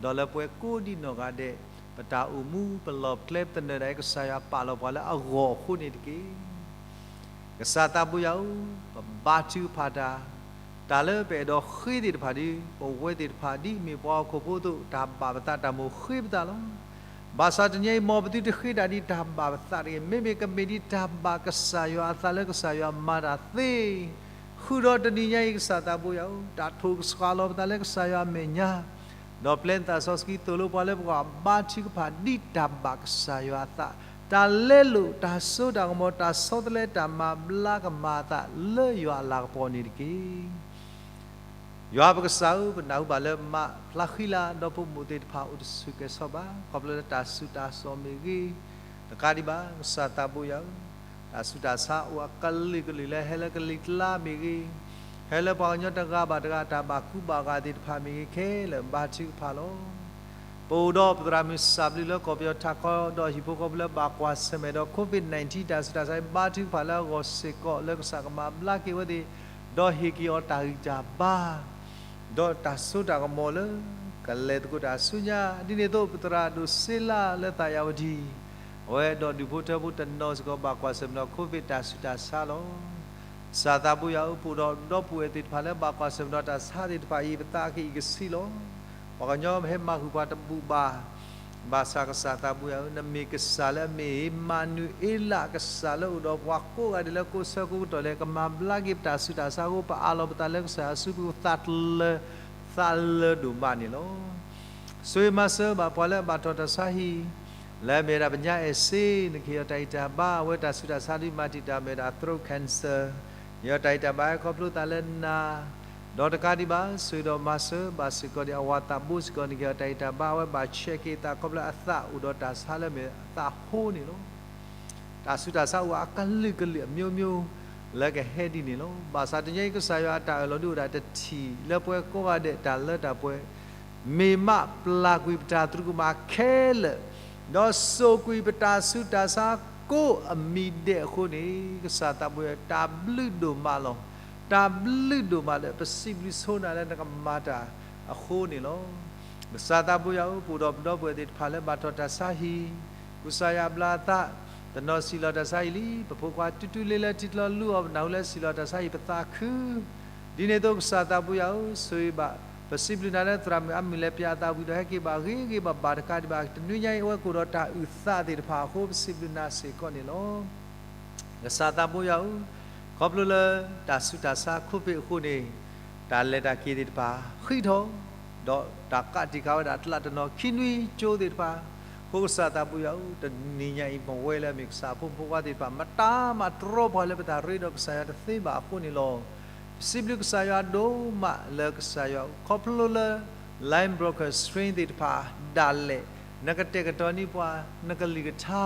ဒီးလၢပဝဲကိးဒံနီၢ်ဂၤဒဲး, ပတၢ်အိၣ်မူ ပလီၢ်ပကျဲ ပသနၢၣ်ဒၣ်အံၤ ကစၢ်ယွၤပာ်လီၤပှၤလၢအဂီၢ်အဃိန့ၣ်တက့ၢ်. ကစၢ်သးဘိယွၤဧၢ, ပဘါထုကဖၣ်တၢ်, တၢ်လၢပအဲၣ်ဒိးဃ့သ့ၣ်တဖၣ်ဒီး ပဝဲသ့ၣ်တဖၣ်ဒ်အမ့ၢ်ပှၤဟီၣ်ခိၣ်ဖိအသိး တၢ်ဘၣ်ပသးတၢ်မိၣ်ဃ့ပသးလီၤ. ဘၣ်ဆၣ်တနံၤအံၤ မ်ပသုတဃ့တၢ်ဒ်တၢ်ဘၣ်ပသးတဂ့ၤ, မ့မ့ၢ်ကမ့ၢ်ဒ်တၢ်ဘၣ်ကစၢ်ယွၤအသးလၢကစၢ်ယွၤမၤတၢ်သ့ ဃုာ်ဒီးတနံၤညါအံၤ ကစၢ်သးဘိယွၤဧၢ, တၢ်ထိၣ်ကစှၤလီၤပသးလၢကစၢ်ယွၤအမဲာ်ညါ, ဒီးပျဲနသးစီဆှံသိၣ်လိပှၤလၢပဂီၢ် ဘါထုကဖၣ်ဒ်တၢ်ဘၣ်ကစၢ်ယွၤအသး, တၢ်လဲလိာ်တၢ်စိတၢ်ကမီၤ တၢ်ဆီတလဲတၢ်မၤဘျါကမၤအသးလၢယွၤအလၤကပီၤန့ၣ်တက့ၢ်. ယွၤပကစၢ်ဧၢ, ပနၢ်ဟူဘၣ်လၢမးဖျါဃံလၤ ဒီဖိမိၢ်သ့ၣ်တဖၣ်အိၣ်တဆူၣ်ကဲၤဆီဘၣ် ခီဖျိလၢတၢ်ဆူးတၢ်ဆါမ့ၢ်ဂ့ၤ, တကးဒံးဘၣ် ကစၢ်သးဘိယွၤဧၢ, တၢ်ဆူးတၢ်ဆါအိၣ်အကလုာ်ကလုာ်လၢဟဲလၢကလံၤကျါမ့ၢ်ဂ့ၤ, ဟဲလၢပှၤကညီတဂၤဘၣ်တဂၤ တၢ်ဘၣ်ကူဘၣ်ဂာ်သ့ၣ်တဖၣ်မ့ၢ်ဂ့ၤ ခဲလၢာ်ဘါထုကဖၣ်လီၤ. ပအိၣ်ဒီးပသရၣ်မုၣ်စၢ်ဘျုးလၢကီၢ်ပယီၤထးခီ ဒီးဟံၣ်ဖိဃီဖိလၢဘၣ်ကွၢ်ဆၢၣ်မဲာ်ဒီး COVID nineteen တၢ်ဆူးတၢ်ဆါ ဘါထုကဖၣ်လၢအဂီၢ်စ့ၢ်ကီး လၢကစၢ်ကမၤဘျါက့ၤဝဲသ့ၣ်, ဒီးဟ့ၣ်က့ၤအီၤတၢ်ဂံၢ်တၢ်ဘါ ဒီးတၢ်စိတၢ်ကမီၤလၢ ကလဲၤသကိးတၢ်ဆူညါ, ဒ်န့ၣ်အသိး ပသရၣ်ဒိၣ်စ့လးလၢသးယၤဝတံၣ်, အဝဲဒီးဒူၣ်ဖိထၢဖိတနီၤစ့ၢ်ကီး ဘၣ်ကွၢ်ဆၢၣ်မဲာ်ဒီး COVID တၢ်ဆူးတၢ်ဆါလီၤ. ကစၢ်သးဘိယွၤဧၢ, ပအိၣ်ဒီးဒီပုၢ်ဝဲၢ်သ့ၣ်တဖၣ်လၢဘၣ်ကွၢ်ဆၢၣ်မဲာ်ဒီးတၢ်ဆါသ့ၣ်တဖၣ်အံၤ ပသးကအံၣ်ကဆံးလီၤ. ပှၤကညီဟဲမၤဃုာ်ပှၤတဘူၣ်ဘၣ်, ဘၣ်ဆၣ်ကစၢ်သးဘိယွၤဧၢ, နမ့ၢ်ကစၢ်လၢအမ့ၢ်အ့မၤနူၤအ့လး, ကစၢ်လၢအိၣ်ဒီးပှၤကိးဂၤဒဲးလၢကိးဆၢကိးကတီၢ်လဲၣ်, ကမၤဘျါက့ၤပတၢ်ဆူးတၢ်ဆါအဃိ ပအးလီၤပသးလၢကစၢ်ယွၤစုပူၤ ပသးတလၢ သးလၢဒိၣ်မးန့ၣ်လီၤ. ဆိၣ်ဂ့ၤမၤစၢၤဘၣ်ပှၤလၢအဘၣ်ထီၣ်တၢ်ဆါဟံၣ်, လၢအမ့ၢ်ဝဲဒၣ်ပညါအဲၣ်စ့, နကဟ့ၣ်အီၤတၢ်ဂံၢ်တၢ်ဘါ, အဝဲတၢ်ဆူးတၢ်ဆါဒ်မၤတံာ်တာ်မ့ၢ်ဝဲဒၣ် throat cancer, ဟ့ၣ်အီၤတၢ်ဂံၢ်တၢ်ဘါဟဲခီဖျိသးလၢနၤ, ဒီးတကးဒံးဘၣ် ဆိၣ်ဂ့ၤဒီးမၤစၢၤဘၣ်စ့ၢ်ကီးဒံး အဝၤသးဘိစ့ၢ်ကီး, နကဟ့ၣ်အီၤတၢ်ဂံၢ်တၢ်ဘါ, အဝဲဘၣ်ဆဲးက့ၤသးခီဖျိအသးအိၣ်ဒီးတၢ်ဆါလၢအမ့ၢ်အသးဟိန့ၣ်လီၤ. တၢ်ဆူးတၢ်ဆါအိၣ်အကလုာ်ကလုာ်အမျိုးမျိုး လၢကဟဲဒ်န့ၣ်လီၤ. ဘၣ်ဆၣ်တနံၤအံၤ ကစၢ်ယွၤအတၢ်အၢၣ်လီၤဒုးအိၣ်ဒၣ်တထံၣ် လၢပဝဲကိးဂၤဒဲးတၢ်လၢတၢ်ပှဲၤ, မ့ၢ်မးပျၢ်ကွံာ်ပတၢ်သရူးကမၣ်ခဲလၢာ်, ဒီးစိာ်ကွံာ်ပတၢ်ဆူးတၢ်ဆါကိးအမံၤဒဲးအဃိန့ၣ်, ကစၢ်သးဘိယွၤဧၢ, တၢ်ဘျုးဒိၣ်မးလီၤ. တၢ်ဘျုးဒိၣ်မးလၢပစံးဘျုးဆိနၤလၢနကမၤတၢ်အဃိန့ၣ်လီၤ. ကစၢ်သးဘိယွၤဧၢ, ပအိၣ်ဒီးပဒီပုၢ်ဝဲၢ်သ့ၣ်တဖၣ်လၢဘၣ်ထီၣ်တၢ်ဆါဟံၣ်, ကူစါယါဘျါအသး, တနီၤစံၣ်လီၤတၢ်ဆါဟံၣ်လံ, ပဖိခွါတူၢ်တူၢ်လ့လၢထံချၢလူအီၤ, ပနၢ်ဟူလၢစံၣ်လီၤတၢ်ဆါဟံၣ်ပသးခု, ဒ်န့ၣ်အသိးကစၢ်သးဘိယွၤဧၢ, ဆိၣ်ဂ့ၤဘၣ်, ပစံးဘျုးနၤလၢသရၣ်မုၣ်အါမံၤလဲၤပၠးအသးဝံၤဒီး ဟဲက့ၤဘၣ်ဂ့ၤဂ့ၤဘၣ်ဘၣ်တကးဒံးဘၣ်, တနွံညါအံၤအဝဲကအိၣ်ဒီးတၢ်အုၣ်သးသ့ၣ်တဖၣ်အဃိ ပစံးဘျုးနၤစ့ၢ်ကီးန့ၣ်လီၤ. ကစၢ်သးဘိယွၤဧၢ, ခီဖျိလၢတၢ်ဆူးတၢ်ဆါ COVID အဃိန့ၣ်, တၢ်လဲၤတၢ်က့ၤသ့ၣ်တဖၣ်ဃံးထီၣ်, ဒီးတၢ်ကးတံာ်ဃာ်ဝဲဒၣ်တလးတနီၤခံနွံကၠိသ့ၣ်တဖၣ်, အဃိကစၢ်သးဘိယွၤဧၢ, တနံၤညါအံၤ ပဝဲလၢအမ့ၢ်ကစၢ်အဖိမုၣ်ဖိခွါသ့ၣ်တဖၣ် မတၤမးတြီပှၤလၢပတၢ်ရ့ဒီးကစၢ်ယွၤတသ့ဘၣ်အဃိန့ၣ်လီၤ. ပစံးဘျုးကစၢ်ယွၤဒိၣ်မးလၢကစၢ်ယွၤ ခီဖျိလၢ line broken string သ့ၣ်တဖၣ်ဒၣ်လဲာ်, နကတဲာ်ကတီၤန့ၢ်ပှၤ နကလုၢ်ကထါ,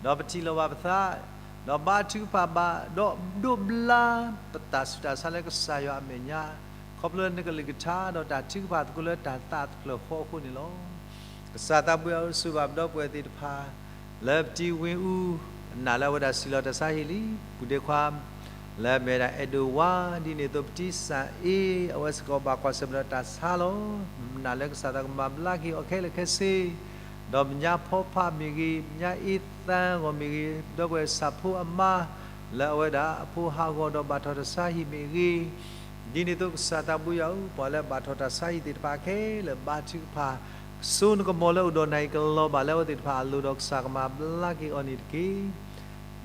ဒီးပထံၣ်လိာ်ဘၣ်ပသး, ဒီးဘါထုကဖၣ်ဘၣ်, ဒီးဒိးဘျါပတၢ်ဆူးတၢ်ဆါလၢကစၢ်ယွၤအမဲာ်ညါ, ခီဖျိလၢနကလုၢ်ကထါ ဒီးတၢ်ထုကဖၣ်သကိးလၢတၢ်သးတဖျၢၣ်ဃီအဃိန့ၣ်လီၤ. ကစၢ်သးဘိယွၤဧၢ, ဆိၣ်ဂ့ၤဘၣ်ပဒီပုၢ်ဝဲၢ်သ့ၣ်တဖၣ် လၢပတံၤဝ့ၢ်အူ, နာ်လၢအဝဲဒၣ်စံၣ်လီၤတၢ်ဆါဟံၣ်လံ, ပုၢ်ဒ့ခွါ လၢအမ့ၢ်ဝဲဒၣ်အဲၣ်ဒိးဝါ, ဒ်န့ၣ်အသိးပတံၤစၣ်အ့, အဝဲစ့ၢ်ကီးဘၣ်ကွၢ်ဆၢၣ်မဲာ်ဒီးတၢ်ဆါလီၤ. နာ်လၢကစၢ်သးကမၤဘျါက့ၤအီၤခဲလၢာ်ခဲဆ့, ဒီးပညါဖီဖးမ့ၢ်ဂ့ၤ, ပညါအ့သါဂီၢ်မ့ၢ်ဂ့ၤ, ဒီပုၢ်ဝဲၢ်ဆၣ်ဖိအမါ လၢအဝဲဒၣ်အဖိဟးဂီၤဒီးဘၣ်ထီၣ်တၢ်ဆါဟံၣ်မ့ၢ်ဂ့ၤ, ဒ်န့ၣ်အသိးကစၢ်သးဘိယွၤဧၢ, ပှၤလၢဘၣ်ထီၣ်တၢ်ဆါဟံၣ်သ့ၣ်တဖၣ်ခဲလၢာ်ဘါထုကဖၣ်, စိနကမီၤလၢအိၣ်ဒီးနၤအံၤကလီၤဘၣ်လၢအဝဲသ့ၣ်တဖၣ်အလိၤဒီးကစၢ်ကမၤဘျါက့ၤအီၤန့ၣ်တက့ၢ်.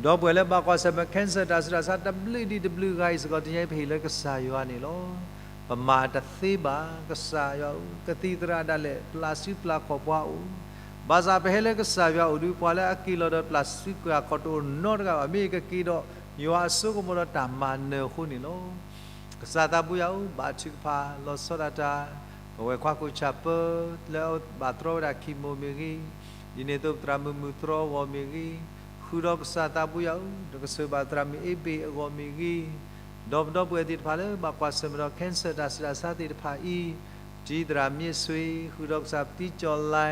ဒီပုၢ်ဝဲၢ်လၢဘၣ်ကွၢ်ဆၢၣ်မဲာ် cancer တၢ်ဆူးတၢ်ဆါတဘျုးဒံးတဘျုးဂၤအံၤစ့ၢ်ကီး တနံၤအံၤပဟ့ၣ်လၢကစၢ်ယွၤန့ၣ်လီၤ. ပမၤတသ့ဘၣ်, ကစၢ်ယွၤဧၢ, ကသံၣ်သရၣ်ဒၣ်လဲာ် ပျၢ်စုပျၢ်ခီၣ်ပှၤအိၣ်, ဘၣ်ဆၣ်ပဟဲလၢကစၢ်ယွၤအိၣ်ဒီး ပှၤလၢအက့ၤလီၤဒီးပျၢ်စုပျၢ်ခီၣ်တအိၣ်နီတဂၤဘၣ်, မ့ၢ်ကက့ၤဒီးယွၤအစိကမီၤဒီးတၢ်မၤနၢၤအဃိန့ၣ်လီၤ. ကစၢ်သးဘိယွၤဧၢ, ဘါထုကဖၣ်လီၤဆီဒၣ်တၢ်, ပဝဲၢ်ခွါကိးဆၣ်ပၢ လၢအဘၣ်တြီဝဲဒၣ် chemo မ့ၢ်ဂ့ၤ, ဒ်န့ၣ်အသိးပသရၣ်မုၣ်မုၢ်တြီအဂီၢ်မ့ၢ်ဂ့ၤ, ဃုာ်ဒီးကစၢ်သးဘိယွၤဧၢ, နကဆိၣ်ဂ့ၤဘၣ်သရၣ်မုၣ်အ့ဘ့ၣ်အဂီၢ်မ့ၢ်ဂ့ၤ, ဒီးပဒီပုၢ်ဝဲၢ်သ့ၣ်တဖၣ်လၢဘၣ်ကွၢ်ဆၢၣ်မဲာ်ဒီး cancer တၢ်ဆူးတၢ်ဆါသ့ၣ်တဖၣ်အံၤ, ပတံၤသရၣ်မ့ၢ်ဆွ့, ဃုာ်ဒီးကစၢ်ပတံၤကၠီၣ်လဲ,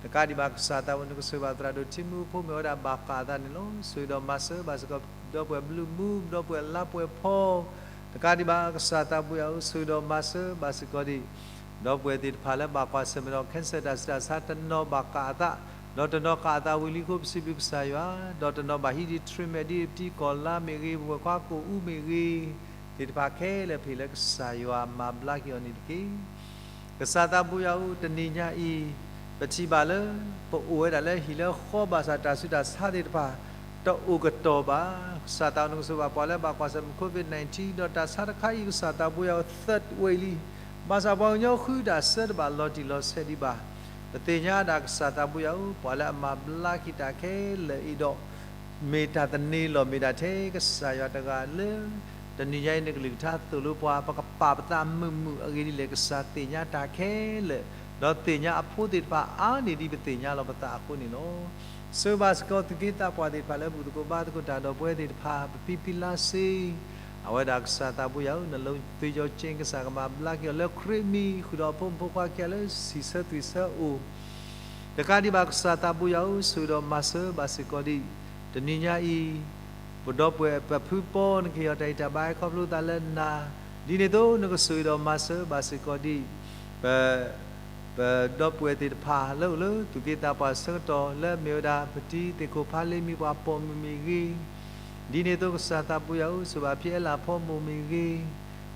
တကးဒံးဘၣ်ကစၢ်သးဘိ နကဆိၣ်ဂ့ၤဘၣ်သရၣ်ဒိၣ်ထံမူဖိ မ့ၢ်ဝဲဒၣ်ဘၣ်ဃးအသးန့ၣ်လီၤ. ဆိၣ်ဂ့ၤဒီးမၤစၢၤဘၣ်စ့ၢ်ကီး ဒီပုၢ်ဝဲၢ်ဘျုးမူ, ဒီပုၢ်ဝဲၢ်လါပှဲၤဖီ, တကးဒံးဘၣ်ကစၢ်သးဘိယွၤဧၢ, ဆိၣ်ဂ့ၤဒီးမၤစၢၤဘၣ်စ့ၢ်ကီးဒံး ဒီပုၢ်ဝဲၢ်သ့ၣ်တဖၣ်လၢဘၣ်ကွၢ်ဆၢၣ်မဲာ်ဒီး cancer တၢ်ဆူးတၢ်ဆါ တနီၤဘၣ်ကၣ်အသး, ဒီးတနီၤကၣ်အသးဝံၤလံအဃိ ပစံးဘျုးကစၢ်ယွၤ, ဒီးတနီၤဘၣ်ဟံးဒံး treatment ဒ်ပတံၤကီၢ်လါမ့ၢ်ဂ့ၤ, ပဝဲၢ်ခွါကအိၣ်အူမ့ၢ်ဂ့ၤ, သ့ၣ်တဖၣ်ခဲလၢာ် ပဟ့ၣ်လၢကစၢ်ယွၤမၤဘျါက့ၤအီၤန့ၣ်တက့ၢ်. ကစၢ်သးဘိယွၤဧၢ, တနံၤညါအံၤ ပထံၣ်ဘၣ်လၢ ပအိၣ်ဝဲဒၣ်လၢဟံၣ်လၢဃီဘၣ်ဆၣ် တၢ်ဆူးတၢ်ဆါသ့ၣ်တဖၣ် တအိၣ်ကတီၢ်ဘၣ်. ကစၢ်သး နကစၢ်ဘၣ်ပှၤလၢဘၣ်ကွၢ်ဆၢၣ်မဲာ် COVID nineteen ဒီးတၢ်ဆါတခါအံၤ ကစၢ်သးဘိယွၤဧၢ သၢဝဲအံၤလံ. ဘၣ်ဆၣ်ပှၤကညီဃုတၢ်ဆၢတဘၣ်လီၤတံၢ်လီၤဆဲးဒံးဘၣ်. ပသ့ၣ်ညါဒၣ်ကစၢ်သးဘိယွၤဧၢ, ပှၤလၢအမၤဘျါက့ၤတၢ်ခဲလၢာ်အံၤဒီး မ့ၢ်တၢ်သန့ၤလီၤ မ့ၢ်တၢ်ထဲကစၢ်ယွၤတဂၤလၢ တနံၤညါအံၤ နကလုၢ်ကထါသိၣ်လိပှၤ ပကပာ်ပသးမုာ်မုာ်အဂ့ၢ်ဒ်လဲၣ် ကစၢ်သ့ၣ်ညါတၢ်ခဲလၢာ်, ဒီးသ့ၣ်ညါအဖိသ့ၣ်တဖၣ်အါန့ၢ်ဒံးပသ့ၣ်ညါလီၤပသးအဃိန့ၣ်လီၤ. ဆိၣ်ဂ့ၤဘၣ်စ့ၢ်ကီး သူၣ်က့သးပှၢ်သ့ၣ်တဖၣ်လၢဘူၣ်သကိးဘါသကိးတၢ်ဒီးပဝဲသ့ၣ်တဖၣ် ပဖံဖံလါစ့ အဝဲဒၣ်ကစၢ်သးဘိယွၤဧၢ, နလီၤသွံၣ်ကၠီက့ ကစၢ်ကမၤဘျါက့ၤအီၤလၢခရံာ်အမံၤ ဃုာ်ဒီးအဖိမုၣ်ဖိခွါခံဂၤလၢ ဆံးဆၢသွံၣ်ဆၢအအိၣ် တကးဒံးဘၣ် ကစၢ်သးဘိယွၤဧၢ, ဆိၣ်ဂ့ၤဒီးမၤစၢၤဘၣ်စ့ၢ်ကီးဒံး တနံၤညါအံၤ ပဒီပုၢ်ဝဲၢ်ပဖုပီ နကဟ့ၣ်အီၤတၢ်ဂံၢ်တၢ်ဘါ ခီဖျိသးလၢနၤ, ဒ်န့ၣ်အသိး နကဆိၣ်ဂ့ၤဒီးမၤစၢၤဘၣ်စ့ၢ်ကီးဒံး ပ ပဒီပုၢ်ဝဲၢ်သ့ၣ်တဖၣ်လၢအိၣ်လၢသူၣ်က့သးပှၢ်ဆၢကတီၢ် လၢအမ့ၢ်ဝဲဒၣ် ပတံၤသ့ၣ်ခိၣ်ဖးလ့မံၤ ပှၤပိာ်မုၣ်မ့ၢ်ဂ့ၤ, ဒ်န့ၣ်အသိး ကစၢ်သးဘိယွၤဧၢ, ဆိၣ်ဘၣ်ဖံအဲလးဖီမိၢ်မ့ၢ်ဂ့ၤ,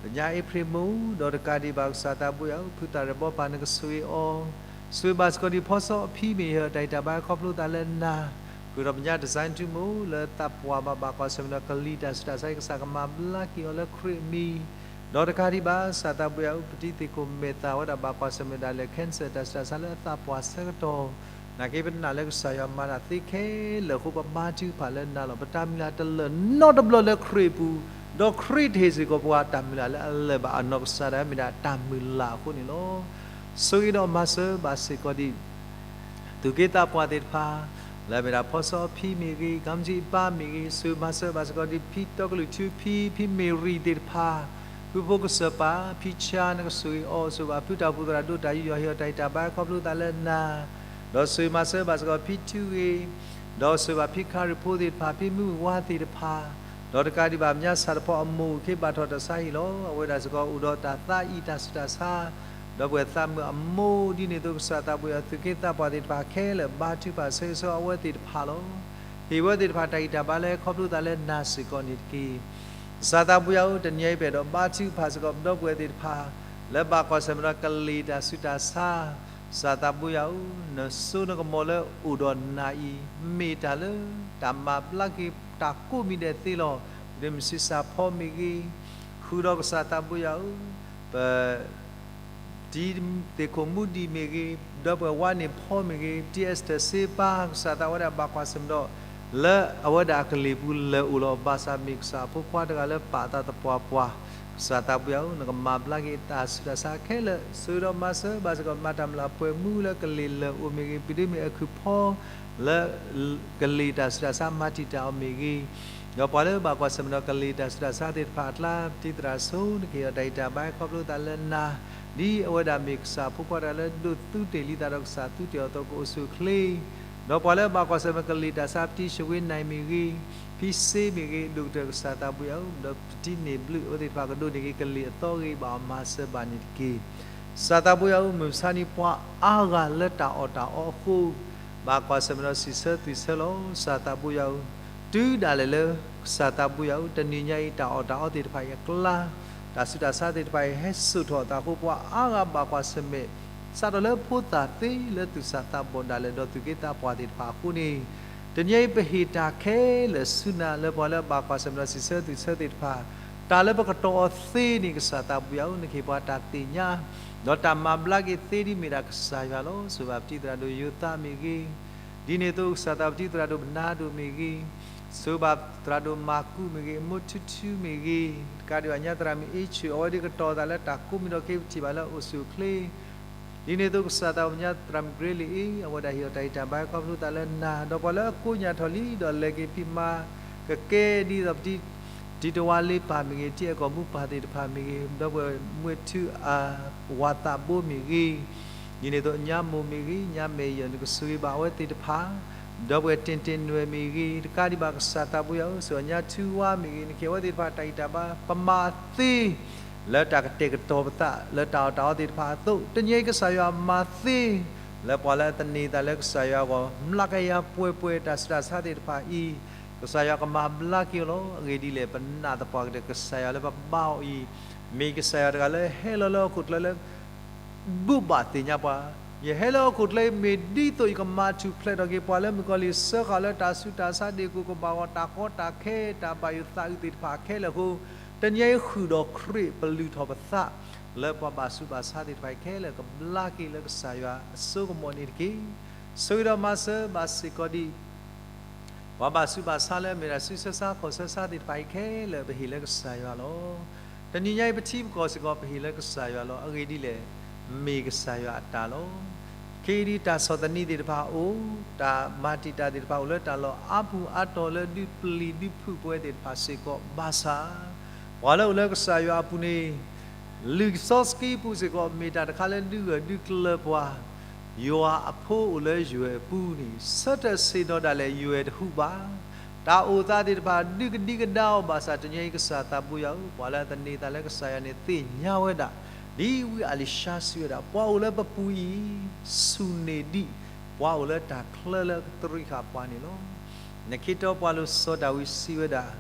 ပညါအ့ဖြ့ၣ်မိၢ်, ဒီးတကးဒံးဘၣ်ကစၢ်သးဘိယွၤဧၢ, ဖုသၣ်ရဲၣ်ဘီပၢ် နကဆိၣ်ဂ့ၤအီၤ, ဆိၣ်ဂ့ၤဘၣ်စ့ၢ်ကီးဒံး ဖီစီအဖံမ့ၢ်ဂ့ၤ ဟ့ၣ်အီၤတၢ်ဂံၢ်တၢ်ဘါ ခီဖျိသးလၢနၤ, ဃုာ်ဒီးပညါ design ထူမိၢ် လၢသးပှၢ်ဘၣ်ဘၣ်ကွၢ်ဆၢၣ်မဲာ်ဒီး ကလံၤတၢ်ဆူးတၢ်ဆါအံၤ ကစၢ်ကမၤဘျါက့ၤအီၤလၢခရံာ်အမံၤ, ဒီးတကးဒံးဘၣ် ကစၢ်သးဘိယွၤဧၢ, ပတံၤသ့ၣ်ခိၣ်မဲာ်သၣ်ဝဲဒၣ် ဘၣ်ကွၢ်ဆၢၣ်မဲာ်ဒၣ်လဲာ် cancer တၢ်ဆူးတၢ်ဆါလၢအသးပှၢ်ဆၢကတီၢ်, နာ်က့ပနာ်လၢကစၢ်ယွၤမၤတၢ်သ့ခဲလၢာ်အဃိ ပဘါထုကဖၣ်လၢနၤလီၤ. ပတၢ်မုၢ်လၢ်တလၢာ်နီတဘျီလၢခရံာ်အပူၤ, ဒီးခရံာ်တဟ့ၣ်စ့ၢ်ကီးပှၤတၢ်မုၢ်လၢ်လၢအလၢာ်ဘၣ် အနီၢ်ကစၢ်ဒၣ်ဝဲမ့ၢ်ဒၣ်တၢ်မုၢ်လၢ်အဃိန့ၣ်လီၤ. ဆိၣ်ဂ့ၤဒီးမၤစၢၤဘၣ်စ့ၢ်ကီးဒံး သူၣ်က့သးပှၢ်သ့ၣ်တဖၣ်, လၢအမ့ၢ်ဒၣ်ဖီစီအဖံမ့ၢ်ဂ့ၤ, ကမ်စံအပၢ်မ့ၢ်ဂ့ၤ, ဆိၣ်ဂ့ၤမၤစၢၤဘၣ်စ့ၢ်ကီးဒံး ဖံတီကလုာ်ထူ, ဖံ, ဖံမ့ၢ်ရံၤသ့ၣ်တဖၣ်, ဖုဖိကစၢၢ်ပၢ်, ဖံဆါ နကဆိၣ်ဂ့ၤအီၤ, ဆိၣ်ဂ့ၤဘၣ်ဖုတၢ်အိၣ်ဖှိၣ်သရၣ်ဒိၣ် တၢ်ယူးယီၣ် ဟ့ၣ်အီၤတၢ်ဂံၢ်တၢ်ဘါ ခီဖျိသးလၢနၤ, ဒီးဆိၣ်ဂ့ၤမၤစၢၤဘၣ်စ့ၢ်ကီးဖံထူဂ့ၤ, ဒီးဆိၣ်ဂ့ၤဘၣ်ဖံခါရံၣ်ဖိသ့ၣ်တဖၣ်, ဖံမုၢ်ဝါသ့ၣ်တဖၣ်, ဒီးတကးဒံးဘၣ် ပညါဆၣ်တဖီအမိၢ် ခ့ဘၣ်ထီၣ်တၢ်ဆါဟံၣ်လီၤ. အဝဲဒၣ်စ့ၢ်ကီးအိၣ်ဒီးတၢ်သးအံၤ တၢ်ဆူးတၢ်ဆါ, ဒီပုၢ်ဝဲၢ်သးမုာ်အမိၢ်, ဒ်န့ၣ်အသိး ကစၢ်သးဘိယွၤဧၢ, သူၣ်က့သးပှၢ်သ့ၣ်တဖၣ်ခဲလၢာ် ဘါထုကဖၣ်ဆၢဂ့ၤဆၢဝါအဝဲသ့ၣ်တဖၣ်လီၤ. ဟ့ၣ်ဝဲသ့ၣ်တဖၣ်တၢ်ဂံၢ်တၢ်ဘါလၢ ခီဖျိသးလၢနၤစ့ၢ်ကီးန့ၣ်တက့ၢ်. ကစၢ်သးဘိယွၤဧၢ, တနံၤအံၤပအဲၣ်ဒိးဘါထုကဖၣ်စ့ၢ်ကီး ပဒီပုၢ်ဝဲၢ်သ့ၣ်တဖၣ် လၢဘၣ်ကွၢ်ဆၢၣ်မဲာ်ဒီးကလံၤတၢ်ဆူးတၢ်ဆါ, ကစၢ်သးဘိယွၤဧၢ, နစိနကမီၤလၢအိၣ်ဒီးနၤအံၤ မ့ၢ်တၢ်လၢ တၢ်မၤဘျါက့ၤတၢ်ကိးမံၤဒဲးသ့လီၤ. ဒ်မုၢ်ဆံးစၢ်ဖီမ့ၢ်ဂ့ၤ, ဃုာ်ဒီးကစၢ်သးဘိယွၤဧၢ, ပ တံၤသ့ၣ်ခိၣ်မူဒံးမ့ၢ်ဂ့ၤ, ဒီပုၢ်ဝဲၢ်ဝါန့ၣ်ဖီမ့ၢ်ဂ့ၤ, တံၤအ့စတၢၢ်စ့ပၢ်, ကစၢ်သးဝဲဒၣ်ဘၣ်ကွၢ်ဆၢၣ်မဲာ်ဒီး လၢအဝဲဒၣ်အကလံၤပူၤလၢအိၣ်လီၤ. ဘၣ်ဆၣ်မ့ၢ်ကစၢ်အဖိခွါတဂၤလၢပာ်အသးသပှၢ်ပှၢ်, ကစၢ်သးဘိယွၤဧၢ, နကမၤဘျါက့ၤတၢ်ဆူးတၢ်ဆါခဲလၢာ်, ဆိၣ်ဂ့ၤဒီးမၤစၢၤဘၣ်စ့ၢ်ကီး မၤတၢ်မုၢ်လၢ်ပှဲၤမူလၢကလံၤလၢအိၣ်မ့ၢ်ဂ့ၤ, ပဒ့မ့ၢ်အခုၣ်ဖီ လၢ ကလံၤတၢ်ဆူးတၢ်ဆါ မၤတံာ်တာ်အီၤမ့ၢ်ဂ့ၤ, ဒီးပှၤလၢဘၣ်ကွၢ်ဆၢၣ်မဲာ်ဒီးကလံၤတၢ်ဆူးတၢ်ဆါသ့ၣ်တဖၣ်အကျါ ပတံၤသရၣ်စိ နကဟ့ၣ်အီၤတၢ်ဂံၢ်တၢ်ဘါ ခီဖျိသးလၢနၤ, ဒ်အဝဲဒၣ်မ့ၢ်ကစၢ်အဖိခွါတဂၤလၢဒိးသူတ့ၢ်လံသးဒီးကစၢ်သူတ့ၢ်အီၤအသိး ကအိၣ်ဆူၣ်အိၣ်ချ့, ဒီးပှၤလၢဘၣ်ကွၢ်ဆၢၣ်မဲာ်ကလံၤတၢ်ဆူးတၢ်ဆါ ပတံၤၡဝ့နၢ်မ့ၢ်ဂ့ၤ, ဖံစ့မ့ၢ်ဂ့ၤ, ဒိၣ်ကတၢၢ်ကစၢ်သးဘိယွၤဧၢ, ဒီးပတံၤန့ၢ်ဘျုးအဝဲသ့ၣ်တဖၣ် ကဒိးန့ၢ်က့ၤကလံၤအသီဂ့ၤ ဘၣ်အီၤမၤစၢၤဘၣ်န့ၣ်တက့ၢ်. ကစၢ်သးဘိယွၤဧၢ, မုၢ်မဆါနံၤပှၤအါဂၤလၢတၢ်အီၣ်တၢ်အီအဃိ ဘၣ်ကွၢ်ဆၢၣ်မဲာ်ဒီးစံးဆၢသွံၣ်ဆၢလီၤ. ကစၢ်သးဘိယွၤဧၢ, တုၤဒၣ်လဲာ်လၢ ကစၢ်သးဘိယွၤဧၢ, တနံၤညါအံၤ တၢ်အီၣ်တၢ်အီသ့ၣ်တဖၣ်အံၤအကျါ, တၢ်ဆူးတၢ်ဆါသ့ၣ်တဖၣ်အံၤ ဟဲစိာ်ထီၣ်အသးအဃိ ပှၤအါဂၤဘၣ်ကွၢ်ဆၢၣ်မဲာ် စးထီၣ်လၢဖိသၣ်သ့လၢသူၣ်စၢ်သးဘီၣ်ဒၣ်လဲာ် ဒီးသူၣ်က့သးပှၢ်သ့ၣ်တဖၣ်အဃိန့ၣ်, တနံၤအံၤပဟ့ၣ်တၢ်ခဲလၢာ်ဆူနၤ လၢပှၤလၢအဘၣ်ကွၢ်ဆၢၣ်မဲာ်ဒီးစံးဆၢသွံၣ်ဆၢသ့ၣ်တဖၣ်, တၢ်လၢပကတီၤအီၤသ့န့ၣ် ကစၢ်သးဘိယွၤဧၢ, နကဟ့ၣ်ပှၤတၢ်သ့ၣ်ညါ, ဒီးတၢ်မၤဘျါက့ၤသ့ဒ်မ့ၢ်ဒၣ်ကစၢ်ယွၤလီၤ. ဆိၣ်ဂ့ၤဘၣ်ပတံၤသရၣ်ဒိၣ်ယိၤသးမ့ၢ်ဂ့ၤ, ဒ်န့ၣ်အသိး ကစၢ်သးဘိပတံၤသရၣ်ဒိၣ်ဘနါဒိၣ်မ့ၢ်ဂ့ၤ, ဆိၣ်ဂ့ၤဘၣ်သရၣ်ဒိၣ်မၤကူးမ့ၢ်ဂ့ၤ, မိၢ်ထူထူမ့ၢ်ဂ့ၤ, တကးဒံးဘၣ်ညါသရၣ်မုၣ်အ့ဆူၣ် အဝဲဒၣ်ကတီၤသးလၢတၢ်ကိးမံၤဒီး က့ၤပထံၣ်ဘၣ်လၢအိၣ်ဆူၣ်အိၣ်ချ့ ဒ်န့ၣ်အသိး ကစၢ်သးဘိပညါသရၣ်မုၣ်ကရ့လံအ့, အဝဲဒၣ်ဟ့ၣ်အီၤတၢ်ဂံၢ်တၢ်ဘါ ခီဖျိသးလၢနၤ, ဒီးပှၤလၢအကိးညၣ်ထီၣ်လံ ဒီးလဲၤက့ၤဖံးမၤကကဲဒ်သိးပတံၤ, တံၤတဝါလ့ပၢ်မ့ၢ်ဂ့ၤ, တံၤအဲၣ်ကီၢ်မူပၢ်သ့ၣ်တဖၣ်မ့ၢ်ဂ့ၤ, ဒီပုၢ်ဝဲၢ်မုၢ်ထူအဝၤသးဘိမ့ၢ်ဂ့ၤ, ဒ်န့ၣ်အသိးညါမိၢ်မ့ၢ်ဂ့ၤ, ညါမဲာ်ယီၢ် နကဆိၣ်ဂ့ၤဘၣ်အဝဲသ့ၣ်တဖၣ်, ဒီပုၢ်ဝဲၢ်တ့ၢ်တ့ၢ်နွဲၣ်မ့ၢ်ဂ့ၤ, တကးဒံးဘၣ်ကစၢ်သးဘိယွၤဧၢ, ဆိၣ်ဂ့ၤညါထူဝါမ့ၢ်ဂ့ၤ, နကဟ့ၣ်အဝဲသ့ၣ်တဖၣ်တၢ်ဂံၢ်တၢ်ဘါ ပမၤသ့ လၢတၢ်ကတဲာ်ကတီၤပသး လၢတၢ်အီၣ်တၢ်အီသ့ၣ်တဖၣ်အသိး, တနံၤအံၤကစၢ်ယွၤမၤသ့ လၢပှၤလၢအသန့ၤသးလၢကစၢ်ယွၤအဂီၢ် မျးကယၤပှဲၤပှဲၤတၢ်ဆူးတၢ်ဆါသ့ၣ်တဖၣ်အံၤ, ကစၢ်ယွၤကမၤဘျါက့ၤအီၤလီၤ. အဂ့ၢ်ဒ်လဲၣ်, ပနာ်သပှၢ်ကတၢၢ် ကစၢ်ယွၤလၢပဘါအီၤအံၤ မ့ၢ်ကစၢ်ယွၤတဂၤလၢဟဲလီၤလၢဟီၣ်ခိၣ်ချၢလၢ ဘိးဘၣ်သ့ၣ်ညါပှၤ, ယဟဲလၢဟီၣ်ခိၣ်ချၢအံၤ မ့ၢ်ဒ်သိးယကမၤထူၣ်ဖျဲးထီၣ်က့ၤပှၤလၢမုၣ်ကီၤလံၢ် စၢဃာ်လၢတၢ်ဆူးတၢ်ဆါ ဒ့ၣ်ကိၢ်ကဘၣ်ဂီၢ် တၢ်ကီတၢ်ခဲ တၢ်ဘၣ်ယိၣ်သးအုးသ့ၣ်တဖၣ်ခဲလၢာ်အဃိ, တနံၤအံၤဃုာ်ဒီးခရံာ်ပလုၢ်ထီၣ်ပသး လၢပှၤဘၣ်ဆူးဘၣ်ဆါသ့ၣ်တဖၣ်အံၤခဲလၢာ် ကဘျါက့ၤလၢကစၢ်ယွၤအစိကမီၤန့ၣ်တက့ၢ်. ဆိၣ်ဂ့ၤဒီးမၤစၢၤဘၣ်စ့ၢ်ကီးဒံး ပှၤဘၣ်ဆူးဘၣ်ဆါလၢအမ့ၢ်ဒၣ် ဆူးဆါဆါခီၣ်ဆါဆါသ့ၣ်တဖၣ်အံၤခဲလၢာ် ပဟ့ၣ်လၢကစၢ်ယွၤလီၤ. တနံၤညါအံၤပထံပကီၢ်စ့ၢ်ကီး ပဟ့ၣ်လၢကစၢ်ယွၤလီၤ. အဂ့ၢ်ဒ်လဲၣ်, မ့ၢ်ကစၢ်ယွၤအတၢ်လီၤ. ခဲအံၤဒ်တၢ်ဆီၣ်သနံးသ့ၣ်တဖၣ်အိၣ်, တၢ်မၤတံာ်တာ်သ့ၣ်တဖၣ်အိၣ်လၢတၢ်လီၢ်အါပူၤအါတီၤလၢဒုးပျံၤဒုးဖုးပဝဲသ့ၣ်တဖၣ်စ့ၢ်ကီးဘၣ်ဆၣ်, ပှၤလၢအိၣ်လၢကစၢ်ယွၤအပူၤန့ၣ် လံာ်စီဆှံပူၤစ့ၢ်ကီး မ့ၢ်တၢ်တခါလၢဒုးဂၢၢ်ဒုးကျၢၤပှၤ, ယွၤအဖိအိၣ်လၢယွဲၢ်အပူၤန့ၣ် ဆၢထၢၣ်ဆ့ၣ်နီၤဒၣ်လဲာ်ယွဲၢ်တဟူးဘၣ်. တၢ်အိၣ်သးသ့ၣ်တဖၣ် ဒုးကဒံကဒါအီၤဘၣ်ဆၣ် တနံၤအံၤကစၢ်သးဘိယွၤဧၢ, ပှၤလၢအသန့ၤသးလၢကစၢ်ယွၤန့ၣ်သ့ၣ်ညါဝဲဒၣ်, ဒ်ဝံအလံၡါစံးဝဲဒၣ်, ပှၤအိၣ်လၢပပူၤအံၤ ဆူၣ်န့ၢ်ဒံးပှၤအိၣ်လၢတၢ်ချၢလၢကသရံးဃာ်ပှၤန့ၣ်လီၤ. နခ့တီပှၤလိၤစီၤဒၤဝံးစံးဝဲဒၣ်,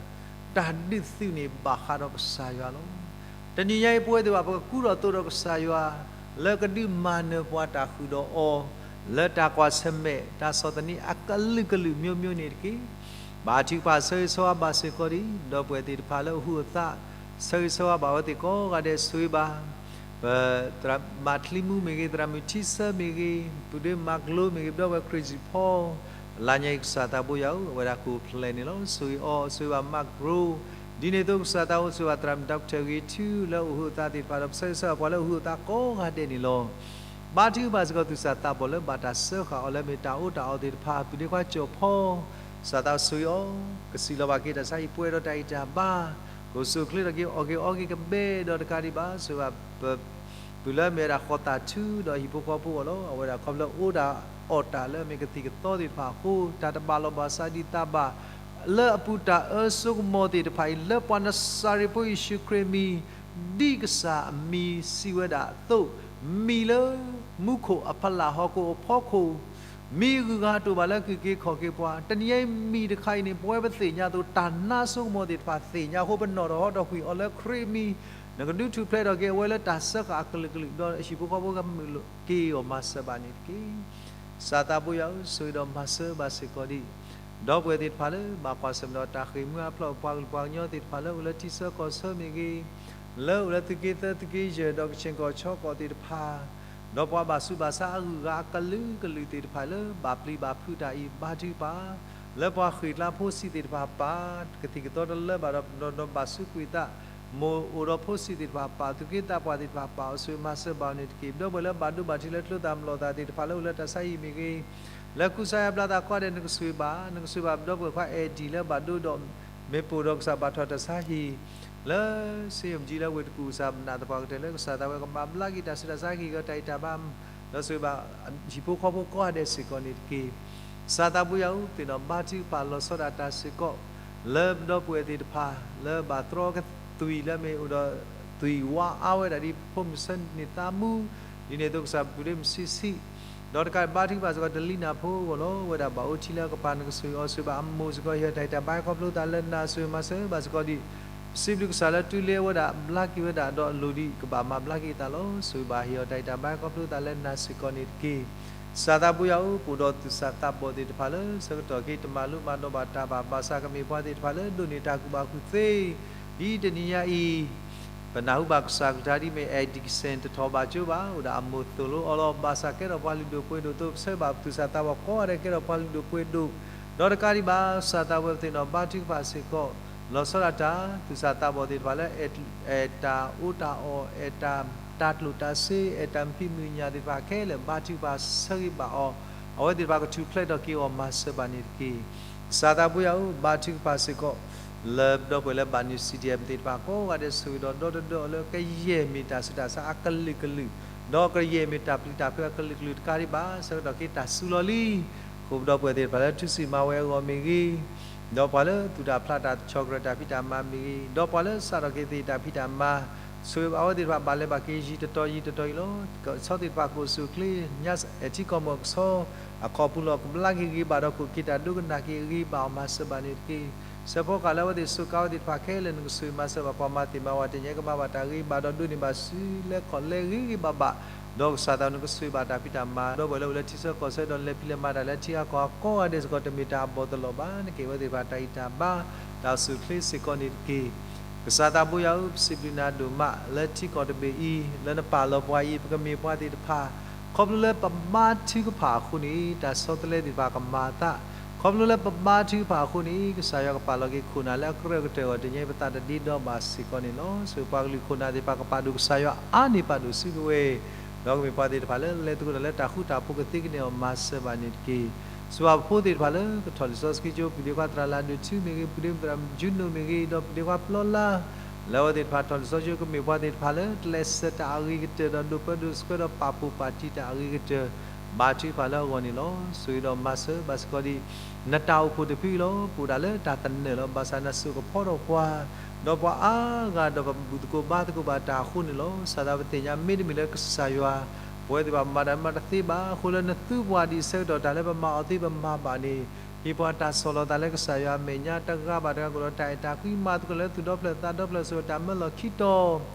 တၢ်ဒုးသုးန့ၣ်ဘၣ်ဃးဒီးကစၢ်ယွၤလီၤ. တနံၤညါအံၤပဝဲသ့ၣ်တဖၣ် ပကကူဒီးသိးဒီးကစၢ်ယွၤ လၢကဒုးမၤနၢၤပှၤတၢ်ဃုာ်ဒီးအီၤ လၢတၢ်ကွၢ်ဆၢၣ်မဲာ် တၢ်ဆီၣ်သနံးအကလုာ်ကလုာ်မျိုးမျိုးန့ၣ်တက့ၢ်. ဘါထုကဖၣ်ဆၢဂ့ၤဆၢဝါဘၣ်စ့ၢ်ကီးဒံး ဒီပုၢ်ဝဲၢ်သ့ၣ်တဖၣ်လၢအဟူးအသး, ဆၢဂ့ၤဆၢဝါဘၣ်အဝဲသ့ၣ်ကိးဂၤဒဲးဆိၣ်ဂ့ၤဘၣ် ပသရၣ်မၤချံမူမ့ၢ်ဂ့ၤ, သရၣ်မုၣ်ထံဆၢမ့ၢ်ဂ့ၤ, ပုၢ်ဒ့မၤကျိမ့ၢ်ဂ့ၤ, ဒီပုၢ်ဝဲၢ်ခရံာ်စံၣ်ဖီ, လါညါအံၤကစၢ်သးဘိယွၤဧၢ, အဝဲဒၣ်ကအိၣ်ဖျဲၣ်န့ၣ်လီၤ. ဆိၣ်ဂ့ၤအီၤ, ဆိၣ်ဂ့ၤဘၣ်မၤကျိ, ဒ်န့ၣ်အသိးကစၢ်သးဘိ ဆိၣ်ဂ့ၤဘၣ်သရၣ်မုၣ် doctor ဂ့ၤထူ လၢအဟူးအသးသ့ၣ်တဖၣ်ဒီး ပဆၢဂ့ၤဆၢဝါပှၤလၢအဟူးအသးကိးဂၤဒဲးန့ၣ်လီၤ. ဘါထုကဖၣ်စ့ၢ်ကီး သူၣ်စၢ်သးဘီၣ်လၢဘၣ်တၢ်စၢဃာ်အီၤလၢမ့ၢ်တၢ်အီၣ်တၢ်အီသ့ၣ်တဖၣ်, ပုၢ်ဒ့ခွါကၠီၣ်ဖီ ကစၢ်သးဘိဆိၣ်ဂ့ၤအီၤ, ကစံးလီၤဘၣ်က့ၤတၢ်ဆါဟံၣ်ပှဲၤဒီးတၢ်အံၣ်တၢ်ဘါ, ကအိၣ်ဆူၣ်အိၣ်ချ့ထီၣ်က့ၤ အီၣ်က့ၤအီက့ၤကဘဲဒီးတကးဒံးဘၣ်, ဆိၣ်ဂ့ၤဘၣ် ပုၢ်လၢအမ့ၢ်ဝဲဒၣ်ဃီၤသးထူဒီးဟံၣ်ဖိဃီဖိအဂီၢ်လီၤ. အဝဲဒၣ်ခီဖျိအိၣ်တၢ်အီၣ်တၢ်လၢအမ့ၢ်ကသံၣ်ကသီသ့ၣ်တဖၣ်အဃိ, တၢ်တဘၣ်လီၢ်ဘၣ်စးဒံးသးဘၣ် လၢအပူၤတၢ်အၢစိကမီၤသ့ၣ်တဖၣ်အံၤ လၢပှၤနစၤရ့းဖိယ့ၣ်ၡူးခရံာ်အမံၤ, ဒ်ကစၢ်အမံၤစံးဝဲဒၣ်အသိး, မံၤလၢမူခိၣ်အဖီလာ် ဟီၣ်ခိၣ်အဖီခိၣ်, မံၤဂုၤဂၤတအိၣ်ဘၣ်လၢက့ၤခီၣ်က့ၤပှၤ, တနံၤအံၤမံၤတခါအံၤန့ၣ် ပဝဲပသ့ၣ်ညါအသိး တၢ်နါစိကမီၤသ့ၣ်တဖၣ်သ့ၣ်ညါအဃိ ပနီၣ်ထီၣ်ဟီထီၣ်ကွံာ်အီၤလၢခရံာ်အမံၤ, နကဒုးထူၣ်ဖျဲးထီၣ်က့ၤအဝဲလၢတၢ်စၢဃာ်အကလုာ်ကလုာ် ဒီးဟံၣ်ဖိဃီဖိကမုာ်က့ၤအီၤမၤစၢၤဘၣ်န့ၣ်တက့ၢ်. ကစၢ်သးဘိယွၤဧၢ, ဆိၣ်ဂ့ၤဒီးမၤစၢၤဘၣ်စ့ၢ်ကီးဒံး ဒီပုၢ်ဝဲၢ်သ့ၣ်တဖၣ်လၢ ဘၣ်ကွၢ်ဆၢၣ်မဲာ်ဒီးတၢ်ဃ့ၢ်မှံဟးဖျိး ပှၤကလုာ်ပှၤကညီသ့ၣ်တဖၣ်လၢအိၣ်လၢထံဆၢကီၢ်ဆၢမ့ၢ်ဂ့ၤ, လၢအိၣ်လၢသုးက့သၢသုးက့ယဲၢ်ဒီးကခ့ၣ်ကီၢ်ခၠီကီၢ်သ့ၣ်တဖၣ်, ဒီးပှၤဘၣ်ဆူးဘၣ်ဆါအဂုၤအဂၤအကလုာ်ကလုာ်သ့ၣ်တဖၣ်လၢ ဘၣ်ပျံၤဘၣ်ဖုးတၢ်အံၤ ဘါထုကဖၣ် လၢပှၤဃ့ၢ်ကျါဖိဆံးသ့ၣ်တဖၣ်ပာ်, ကသံၣ်ကသီတလၢဘၣ်ဒီး ဒီးဘၣ်စူးကွံာ်သး မိၢ်အိၣ်ဒီးဖိဆံးသ့ၣ်တဖၣ်ပာ်, သူၣ်က့သးပှၢ်သ့ၣ်တဖၣ်ပာ်, အိၣ်ဆိးမၤစၢၤဘၣ်အီၤန့ၣ်တက့ၢ်. ဒီပုၢ်ဝဲၢ်လၢဘၣ်ဒိဘၣ်ထံးလၢကျိသၣ်မလီၤသးသ့ၣ်တဖၣ်လၢအိၣ်လၢတၢ်ဆါဟံၣ်မ့ၢ်ဂ့ၤ, လၢကူစါယါဘျါသးကိးဂၤဒဲး နကဆိၣ်ဂ့ၤဘၣ်, နကဆိၣ်ဂ့ၤဘၣ် ဒီပုၢ်ဝဲၢ်ခွါအဲၣ်ဒံၣ်လၢဘၣ်ဒိဒီး မ့ၢ်ပိာ်ဒီးကစၢ်ဘၣ်ထီၣ်တၢ်ဆါဟံၣ် လၢစ့ယိၣ်ပကံလၢဝ့ၢ်တကူၣ် ကစၢ်ပနာ်သပှၢ်ကတၢၢ်လၢကစၢ်သးဝဲကမၤဘျါက့ၤတၢ်ဆူးတၢ်ဆါဟံၣ်ဂ့ၤတၢ်အံၣ်တၢ်ဘါ, ဒီးဆိၣ်ဂ့ၤဘၣ် ဟံၣ်ဖိဃီဖိကိးဂၤဒဲးစ့ၢ်ကီးန့ၣ်တက့ၢ်. ကစၢ်သးဘိယွၤဧၢ, သ့ၣ်နီၣ်ဘါထုကဖၣ်လီၤဆီဒၣ်တၢ်စ့ၢ်ကီး လၢပဒီပုၢ်ဝဲၢ်သ့ၣ်တဖၣ် လၢဘၣ်တြီကသွံၣ်လၢမ့ၢ်အိၣ်ဒီးသွံၣ်ဝါအါဝဲဒၣ်ဒ်ဖိမုၣ်ဆၢန့ၢ်သးမူ, ဒ်န့ၣ်အသိးကစၢ်ပုၢ်ဒ့မုၣ်ဆံးဆံး, ဒီးတကးဘါထုကဖၣ်စ့ၢ်ကီး တလံနၢ်ဖိအဂီၢ်လီၤ. ဝဲဒၣ်ဘၣ်အိၣ်ထံလၢအကပၤ နကဆိၣ်ဂ့ၤအီၤ, ဆိၣ်ဂ့ၤဘၣ်အမိၢ်စ့ၢ်ကီး ဟ့ၣ်အီၤတၢ်အံၣ်တၢ်ဘါခီဖျိသးလၢနၤ, ဆိၣ်ဂ့ၤမၤစၢၤဘၣ်စ့ၢ်ကီးဒံး ပစံးဘျုးကစၢ်လၢတုၤလၢဝဲဒၣ် ဘျါက့ၤဝဲဒၣ်ဒီးလိၣ်ဒံးကဘၣ်မၤဘျါက့ၤသးလီၤ. ဆိၣ်ဂ့ၤဘၣ်ဟ့ၣ်အီၤတၢ်အံၣ်တၢ်ဘါခီဖျိသးလၢနၤစ့ၢ်ကီးန့ၣ်တက့ၢ်. ကစၢ်သးဘိယွၤဧၢ, ပအိၣ်ဒီးသူၣ်စၢ်သးဘီၣ်သ့ၣ်တဖၣ်လၢ ဆၢကတီၢ်ခဲအံၤ တမၤလိမၤဒိးဘၣ်တၢ်ဘၣ်, ဘၣ်ဆၣ်ကမ့ၢ်ပှၤသ့ၣ်တဖၣ်လၢဒိးန့ၢ်တၢ်ကူၣ်ဘၣ်ကူၣ်သ့, ဒ်တနံၤညါအံၤ ပနၢ်ဟူဘၣ်ကစၢ်ကလုၢ်ကထါဒ်မ့ၢ် Eddie Jackson တထီၣ်ဘၣ်ကၠိဘၣ်, အိၣ်ဒၣ်အမိၢ်သိၣ်လိအီၤလီၤ. ဘၣ်ဆၣ်ကဲထီၣ်ပှၤလုၢ်ဒိၣ်ပှ့ၤဒိၣ်အသိး ပဆၢဘၣ်သူၣ်စၢ်သးဘီၣ်ကိးဂၤဒဲး ကဲထီၣ်ပှၤလုၢ်ဒိၣ်ပှ့ၤဒိၣ်, ဒီးတကးဒံးဘၣ် ကစၢ်သးဘိယွၤ ပသ့ၣ်နီၣ်ဘါထုကဖၣ်စ့ၢ်ကီး လီၤဆီဒၣ်တၢ် သူၣ်စၢ်သးဘီၣ်သ့ၣ်တဖၣ်လၢ အဲၣ်တၢ်အီၣ်တၢ်အီ, အဲၣ်တၢ်တၢ်ကျိၣ်တၢ်စ့, အဲၣ်တၢ်မုာ်ဖံးမုာ်ညၣ်သ့ၣ်တဖၣ်ခဲလၢာ် ဘါထုကဖၣ်ဆၢဂ့ၤဘၣ်အီၤ, အဝဲသ့ၣ်တဖၣ်ကထူၣ်ဖျဲးထီၣ်က့ၤအီၤမၤစၢၤဘၣ်န့ၣ်တက့ၢ်. ကစၢ်သးဘိယွၤဧၢ, ဘါထုကဖၣ်စ့ၢ်ကီး လၢဒီပုၢ်ဝဲၢ်လၢဘၣ်နုာ် CDM သ့ၣ်တဖၣ်ကိးဂၤဒဲး ဆိၣ်ဂ့ၤဒီးဒီတဒၢအီၤလၢ ကယဲၢ်မ့ၢ်တၢ်ဆူးတၢ်ဆါအကလုာ်ကလုာ်, ဒီးကယဲၢ်မ့ၢ်တၢ်ပျံၤတၢ်ဖုးအကလုာ်ကလုာ်တကးဒံးဘၣ် ဆၢကတီၢ်ခဲအံၤတၢ်စူၤလီၤလံ. အဃိပဒီပုၢ်ဝဲၢ်သ့ၣ်တဖၣ်လၢထူၣ်စုမၤဝဲအဂီၢ်မ့ၢ်ဂ့ၤ, ဒီးပှၤလၢသူၣ်တၢ်ဖျးတၢ်ဆီၣ်ကြၢးတၢ်ဖံးတၢ်မၤမ့ၢ်ဂ့ၤ, ဒီးပှၤလၢစးထီၣ်က့ၤသ့ၣ်တၢ်ဖံးတၢ်မၤ ဆိၣ်ဂ့ၤဘၣ်အဝဲသ့ၣ်တဖၣ်ဘၣ်လဲၤဘၣ်က့ၤယံၤတတီၤယံၤတတီၤအံၤလီၤ. ကဆီသ့ၣ်တဖၣ်ကအိၣ်ဆူၣ်အိၣ်ချ့ ညါအထံကီၢ်မုၢ်ကဆီ အခီပူၤလီၤ ကဘျါက့ၤဂ့ၤဘၣ်ဒီး ကအိၣ်က့ၤတၢ်ဒိကနၣ်က့ၤအဂ့ၤဘၣ်အီၤမၤစၢၤဘၣ်န့ၣ်တက့ၢ်. စၢဖီကၣ်လၢအဝဲသ့ၣ်စူးကါဝဲသ့ၣ်တဖၣ်ခဲလၢာ် နကဆိၣ်ဂ့ၤမၤစၢၤဘၣ်ပှၤမၤသ့ၣ်မၤဝၤ တနံၤအံၤကမၤဘၣ်တၢ်ဂ့ၤဘၣ်ဒီးဒိးန့ၢ်ဘၣ်စုလဲခီၣ်လဲဂ့ၤဂ့ၤဘၣ်ဘၣ် ဒီးကစၢ်သးနကဆိၣ်ဂ့ၤဘၣ်တၢ်ဖံးတၢ်မၤ ဒီပုၢ်ဝဲၢ်လၢအိၣ်လၢထံဆၢကီၢ်ဆၢဒီးလဲၤဖံးလဲၤမၤတၢ်လၢထံဂၤကီၢ်ဂၤကိးဂၤဒဲးစ့ၢ်ကီး တမ့ၢ်တၢ်အဘီၣ်တလီၢ်ဘၣ် နကဲအဝဲသ့ၣ်တဖၣ်တၢ်ဂံၢ်တၢ်ဘါ တၢ်အိၣ်ဆူၣ်အိၣ်ချ့စ့ၢ်ကီးန့ၣ်တက့ၢ်. ကစၢ်သးဘိယွၤဧၢ ပစံးဘျုးနၤဒိၣ်မး လၢထံကီၢ်တဘ့ၣ်အံၤ လၢနပာ်လီၤပှၤအံၤ ပကမ့ၢ်ပှၤသ့ၣ်တဖၣ် ခီဖျိလၢပဘါထုကဖၣ်အဃိန့ၣ် တၢ်ဆီတလဲသ့ၣ်တဖၣ်ကမၤအသး, ခီဖျိလၢပဘါထုကဖၣ်အဃိန့ၣ် ကစၢ်ယွၤကပာ်လီၤက့ၤခိၣ်နၢ်လၢအကရၢၢ်ကတၢၢ်အဂီၢ် တနံၤအံၤပသးတဒ့ဒီဘၣ်စ့ၢ်ကီးန့ၣ်လီၤ. ဆိၣ်ပှၤကလုာ်ခိၣ်နၢ်သ့ၣ်တဖၣ်ကပာ်ဒိၣ်ကစၢ်ယွၤအါန့ၢ်ပာ်ဒိၣ်စုကဝဲၤ ဒီးကမ့ၢ်ပှၤသ့ၣ်တဖၣ်လၢလဲၤသကိးတၢ်လၢတၢ်ဃူတၢ်ဖိးကသ့ကန့ၢ်အီၤမၤစၢၤဘၣ်န့ၣ်တက့ၢ်. ဆိၣ်ပှၤဖိသ့ၣ်တဖၣ်လၢကထီၣ်လံာ်စီဆှံကၠိ ပုၢ်ဒ့ခွါသရၣ်လၢဒိၣ်ထူမ့ၢ်ဂ့ၤ, ပုၢ်ဒ့ခွါသရၣ်ယူနိၣ်မ့ၢ်ဂ့ၤ, ဒီးပုၢ်ဒ့ခွါပျီလါ လၢအဝဲသ့ၣ်တဖၣ်ထီၣ်လံာ်စီဆှံကၠိကမ့ၢ်ပှၤသ့ၣ်တဖၣ်လၢ တလဲၤဆှၢတၢ်အဂ့ၤကတၢၢ်ဒီးဒိးပၢဒိးဆှၢဒီးပာ်ဖှိၣ်ပာ်တံၢ်တၢ်အဂ့ၤကတၢၢ် ဘါထုကဖၣ်လၢအဂီၢ်န့ၣ်လီၤ. ဆိၣ်ဂ့ၤဒီးမၤစၢၤဘၣ်စ့ၢ်ကီးဒံး နတၢ်အိၣ်ဖှိၣ်တဖုလီၤ. ပအိၣ်ဒၣ်လၢတၢ်သနၢၣ်လီၤ. ဘၣ်ဆၣ်နစိာ်ကဖီထီၣ်ပှၤ ဒီးပှၤအါဂၤဒီးပဘူၣ်သကိးဘါသကိးဘၣ်တၢ်အဃိန့ၣ်လီၤ. ကစၢ်သးပသ့ၣ်ညါ မ့တမ့ၢ်လၢကစၢ်ယွၤ ပဝဲသ့ၣ်တဖၣ်မၤတၢ်မၤတသ့ဘၣ်. အဃိလၢနသူပှၤဒ်ဆၢကတီၢ်တၢ်လၢပမၤအီၤသ့ပမၤဘၣ်န့ၣ် ဟ့ၣ်ပှၤတၢ်ဆီၣ်လီၤသးလၢကစၢ်ယွၤအမဲာ်ညါ တဂၤဘၣ်တဂၤကအိၣ်ဒီးတၢ်အဲၣ်တၢ်ကွံ မၤသကိးလၢသူၣ်ဒီဖျၢၣ်သးဒီဖျၢၣ် ဆိၣ်ဂ့ၤတၢ်မၢလီၢ်ခံတီၤ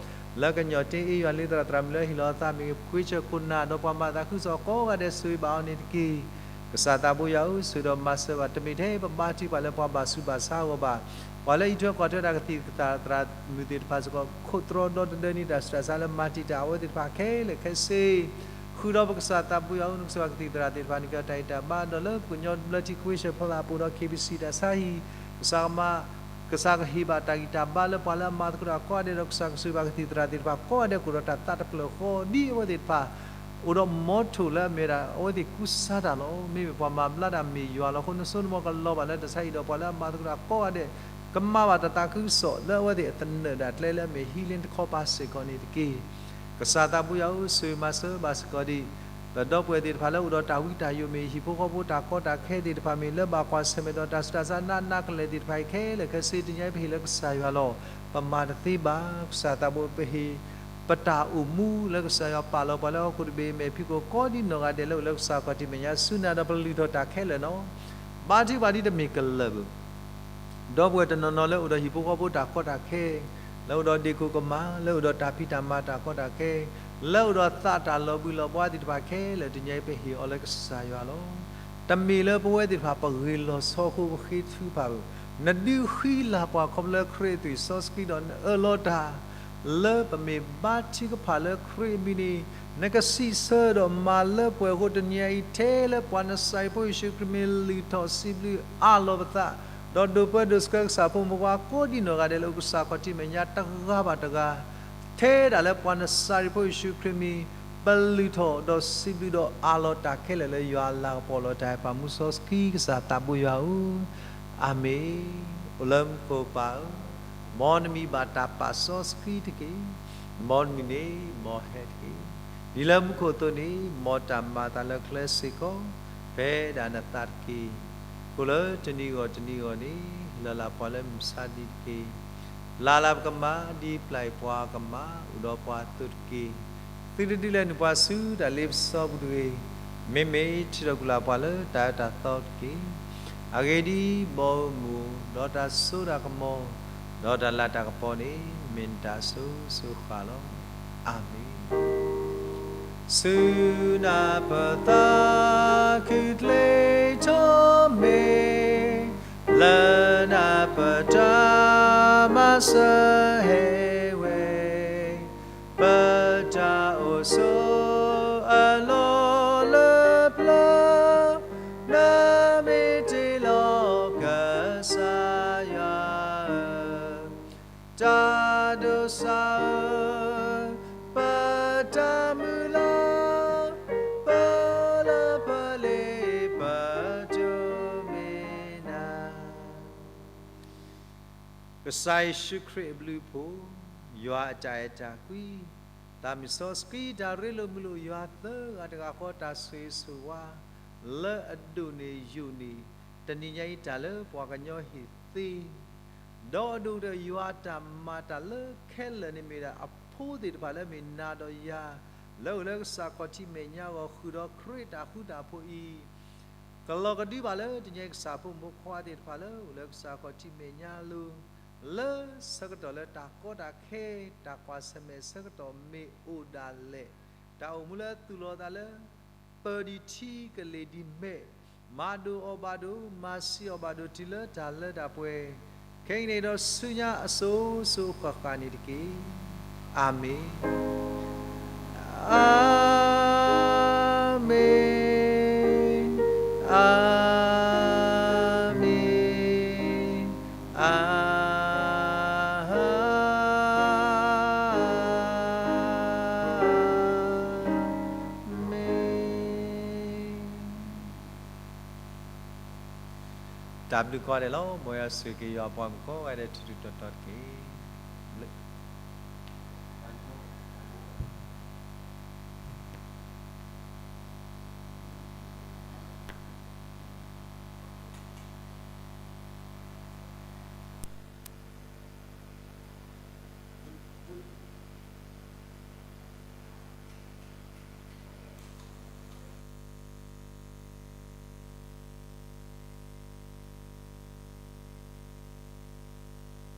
လၢကညီၣ်တ့အ့ယွၤလံသရၣ်သရၣ်မုၣ်လၢဟ့ၣ်လီၤအသးမ့ၢ်ဂ့ၤ, ကွ့ဆၢၣ်ခိၣ်နၢ် ဒီးပှၤမၤသးခုကစီၣ်ကိးဂၤဒဲး ဆိၣ်ဂ့ၤဘၣ်အီၤန့ၣ်တက့ၢ်. ကစၢ်သးဘိယွၤဧၢ, ဆိၣ်ဂ့ၤဒီးမၤစၢၤဘၣ် တမ့ၢ်ထဲပဘါထုကဖၣ်လၢပှၤဘၣ်ဆူးဘၣ်ဆါအဂီၢ်ဘၣ်. ပှၤလၢအံးထွဲကွၢ်ထွဲတၢ်ကသံၣ်ကသၣ်သရၣ်မုၣ်သ့ၣ်တဖၣ်စ့ၢ်ကီး ခိးတြီဒီတဒၢန့ၢ်တၢ်ဆူးတၢ်ဆါလၢမၤတံာ်တာ်အဝဲသ့ၣ်တဖၣ်ခဲလၢာ်ခဲဆ့ ဃုာ်ဒီးပကစၢ်သးဘိယွၤဧၢ, နကစၢ်ယွၤကသံၣ်သရၣ်သ့ၣ်တဖၣ်န့ၣ် ကတၢ်အံးတၢ်ဘါ ဒီးလၢပကညီဘျၢထံခွ့ဆၢၣ်ဖီလာ်အပူၤဒီး ခ့ပစံၣ် တၢ်ဆါဟံၣ် ကစၢ်ကမၤ ကစၢ်ကဟ့ၣ်ဘၣ်တၢ်ဂံၢ်တၢ်ဘါလၢပှၤလၢအမၤသကိးတၢ်ကိးဂၤဒဲးဒီး ကစၢ်ကဆိၣ်ဂ့ၤဘၣ်ကသံၣ်သရၣ်သ့ၣ်တဖၣ်ကိးဂၤဒဲး ကအိၣ်ဒီးတၢ်သးတဖျၢၣ်ဃီ ဒ်အဝဲသ့ၣ်တဖၣ် အိၣ်ဒီးမီထိၣ်လၢအမ့ၢ်ဝဲဒၣ် အဝဲသ့ၣ်ကူစါတၢ်လီၤ. မ့မ့ၢ်ပှၤမၤဘျါတၢ်မ့ၢ်ယွၤလီၤ. အဃိနစိနမီၢ်ကလီၤဘၣ်လၢတၢ်ဆါဟံၣ်ဒီး ပှၤလၢအမၤသကိးတၢ်ကိးဂၤဒဲး ကမၤဘၣ်တၢ်သးခုကစီၣ်လၢအဝဲသ့ၣ်အသနၢၣ်ဒၣ်ကျဲလၢအမ့ၢ် healing တခီပၤစ့ၢ်ကီးန့ၣ်တက့ၢ်. ကစၢ်သးဘိယွၤဧၢ, ဆိၣ်ဂ့ၤမၤစၢၤဘၣ်စ့ၢ်ကီးဒံး ပဒီပုၢ်ဝဲၢ်သ့ၣ်တဖၣ်လၢအိၣ်ဒီးတၢ်ဝံတၢ်ယိာ်မ့ၢ် ဟံၣ်ဖိဃီဖိတၢ်ကီတၢ်ခဲသ့ၣ်တဖၣ်မ့ၢ် လၢဘၣ်ကွၢ်ဆၢၣ်မဲာ်ဒီးတၢ်ဆူးတၢ်ဆါနးနးကလဲာ်သ့ၣ်တဖၣ်အံၤခဲလၢာ်ခဲဆ့ တနံၤအံၤပဟ့ၣ်လၢကစၢ်ယွၤလီၤ. ပမၤတသ့ဘၣ်. ကစၢ်သးဘိပဟ့ၣ် ပတၢ်အိၣ်မူလၢကစၢ်ယွၤပာ်လီၤပှၤလၢဟီၣ်ခိၣ်တဘ့ၣ်အမဲာ်ဖံးခိၣ်ကိးဒ်နီၢ်ဂၤဒဲးလၢအိၣ်လၢကစၢ်ခီၣ်ထံးမဲာ်ညါ ဆူနၤဒီးပလုၢ်ထီၣ်တၢ်ခဲလၢာ်နီၤ. ဘါထုကဖၣ်ဒ်တမ့ၢ်ကလၢာ်ဘၣ် ဒီပုၢ်ဝဲၢ်တနီၤနီၤလၢအိၣ်ဒီးဟံၣ်ဖိဃီဖိတၢ်ကီတၢ်ခဲ, လၢအိၣ်ဒီးဒ့ၣ်ခိၣ်ကမၢ်, လၢအိၣ်ဒီးတၢ်ဖံးတၢ်မၤတၢ်ကီတၢ်ခဲ, လၢအိၣ်ဒီးသးတၢ်လီၤဘှံးလီၤဘှါသ့ၣ်တဖၣ်ခဲလၢာ် တနံၤအံၤပဟ့ၣ်အီၤလၢကစၢ်ယွၤလီၤ. တမ့ၢ်လၢပဝဲသ့ၣ်တဖၣ်ပဂ့ၤလီၤဆီအဃိပဃ့ထုကဖၣ်ဘၣ်. နဒုးဃံလၤပှၤခီဖျိလၢခရံာ်အသွံၣ်စီဆှံဒီးနအၢၣ်လီၤတၢ် လၢပမ့ၢ်ဘါထုကဖၣ်လၢခရံာ်အမံၤန့ၣ် နကစံးဆၢဒီးမၤလၢပှဲၤအဃိ တနံၤအံၤထဲလၢပှၤနစၤရ့းဖိယ့ၣ်ၡူးခရံာ်မ့ၢ်လုၢ်ထီၣ်စံးဘျုးအးလီၤပသး ဒီးဒိးပၢဒိးဆှၢကစၢ်ဖိမုၣ်ဖိခွါကိးဒ်နီၢ်ဂၤဒဲးလၢအိၣ်ကစၢ်ခီၣ်ထံးမဲာ်ညါတဂၤဘၣ်တဂၤ ထဲဒၣ်လၢပှၤနစၤရ့းဖိယ့ၣ်ၡူးခရံာ်မံၤ ပလုၢ်ထီၣ်ဒီးစံးဘျုးဒီးအးလီၤတၢ်ခဲလၢာ်လၢယွၤအလၤကပီၤလီၤတၢ်ပာ်မူစီဆှံကစၢ်သးဘိယွၤဧၢ, အၤမ့ၣ်. အိၣ်လၢမူခိၣ်ပၢ်ဧၢ, မ်နမံၤဘၣ်တၢ်ပာ်စီဆှံတက့ၢ်. မ်နမံၤန့ၣ်မ်ဟဲတက့ၢ်. ဒ်လၢမူခိၣ်အသိးန့ၣ် မ်တၢ်မၤအသးလၢကျဲစ့ၢ်ကီး ဖဲဒၣ်နသးတက့ၢ်. အဃိလၢတနံၤဂီၢ်တနံၤဂီၢ်န့ၣ် လၢ်လၢ်ပှၤလၢမုၢ်မဆါတနံၤတက့ၢ်. ပျၢ်လၢ်ပကမၤ ဒ်ပျၢ်အံၤပှၤကမၤ အိၣ်ဒီးပှၤအသိးတက့ၢ်. သုတဒုးလဲၤနုာ်ပှၤဆူတၢ်လ့ပစီပူၤတဂ့ၤ. မ့မ့ၢ်ထုးထီၣ်ကွံာ်လၢ်ပှၤလၢတၢ်အၢတၢ်သီတက့ၢ်. အဂ့ၢ်ဒ်အံၤ, ဘီမုၢ် ဒီးတၢ်စိတၢ်ကမီၤ ဒီးတၢ်လၤတၢ်ကပီၤန့ၣ် မ့ၢ်နတၢ်အစိၤစိၤဃၣ်လီၤ. အၤမ့ၣ်. ဆူနၢ်ပၢၢ်သးခုကျ့ထီၣ်မ့ၢ် လၢနၢ်ပၢၢ်တၢ်မၤစၢၤဟဲဝဲ, ပတၢ်အိၣ်ဆိးအလီၢ်လၢပျၢၤ နမ့ၢ်တ့လီၤကစၢ်ယွၤဧၢ, တၢ်ဒိးစၢ်ဧၢ, ပတၢ်မုၢ်လၢ်, ပလၢပလ့ပတိၢ်မ့ၢ်နၤ ကစၢ်ယ့ၣ်ၡူးခရံာ်အဘျုးအဖှိၣ်, ယွၤအတၢ်အဲၣ်တၢ်ကွံ, သးမံစီဆှံတၢ်ရ့လိာ်မုာ်လိာ်ယွၤသၢဂၤတဂၤဃီ တၢ်ဆိၣ်ဂ့ၤဆိၣ်ဝါ လၢအဒိၣ်န့ၢ်ယိာ်န့ၢ် တနံၤညါအံၤတၢ်လၢပှၤကညီဟ့ၣ်သ့, ဒီးအဒိၣ်ကတၢၢ်ယွၤအတၢ်မၤတၢ်လၢခဲလၢာ်န့ၣ်မ့ၢ်ဒၣ်အ ဖိသ့ၣ်တဖၣ်လၢမ့ၢ်နၤဒီးယၤ လၢအိၣ်လၢကစၢ်ခီၣ်ထံးမဲာ်ညါအဂီၢ် ဃုာ်ဒီးခရံာ်တၢ်ဃူတၢ်ဖိးအံၤ ကလီၤကဒုဘၣ်လၢတနံၤအံၤ ကစၢ်ဖိမူခိၣ်သ့ၣ်တဖၣ်လၢအိၣ်လၢကစၢ်ခီၣ်ထံးမဲာ်ညါအလိၤ လၢဆၢကတီၢ်လၢတၢ်ကီတၢ်ခဲ တၢ်ကွၢ်ဆၢၣ်မဲာ်ဆၢကတီၢ်မ့ၢ်အိၣ်ဒၣ်လဲာ် တၢ်အိၣ်မူလၢသူၣ်လီၤသးလၢ ပၢၢ်ဒံးထံကလ့ၢ်ဒံးမဲာ်, မၤဒိၣ်အီၣ်ဘၣ်ဒိၣ်, မၤဆံးအီၣ်ဘၣ်ဒိၣ်တုၤလၢတၢ်လၢတၢ်ပှဲၤ, ခဲအံၤန့ၣ်ဒီးဆူညါအစိၤစိၤအဃၣ်ဃၣ်န့ၣ်တက့ၢ်. အၤမ့ၣ်, အၤမ့ၣ်, အၤမ့ၣ်, အၤ မ့ၢ် တၢ်ဘျုးကိးဂၤဒဲးလီၤ. မ်ယွၤဆိၣ်ဂ့ၤက့ၤယွၤအပှၤမုၣ်ကိးဂၤဒဲး ထူးထူးတီၤတီၤတက့ၢ်.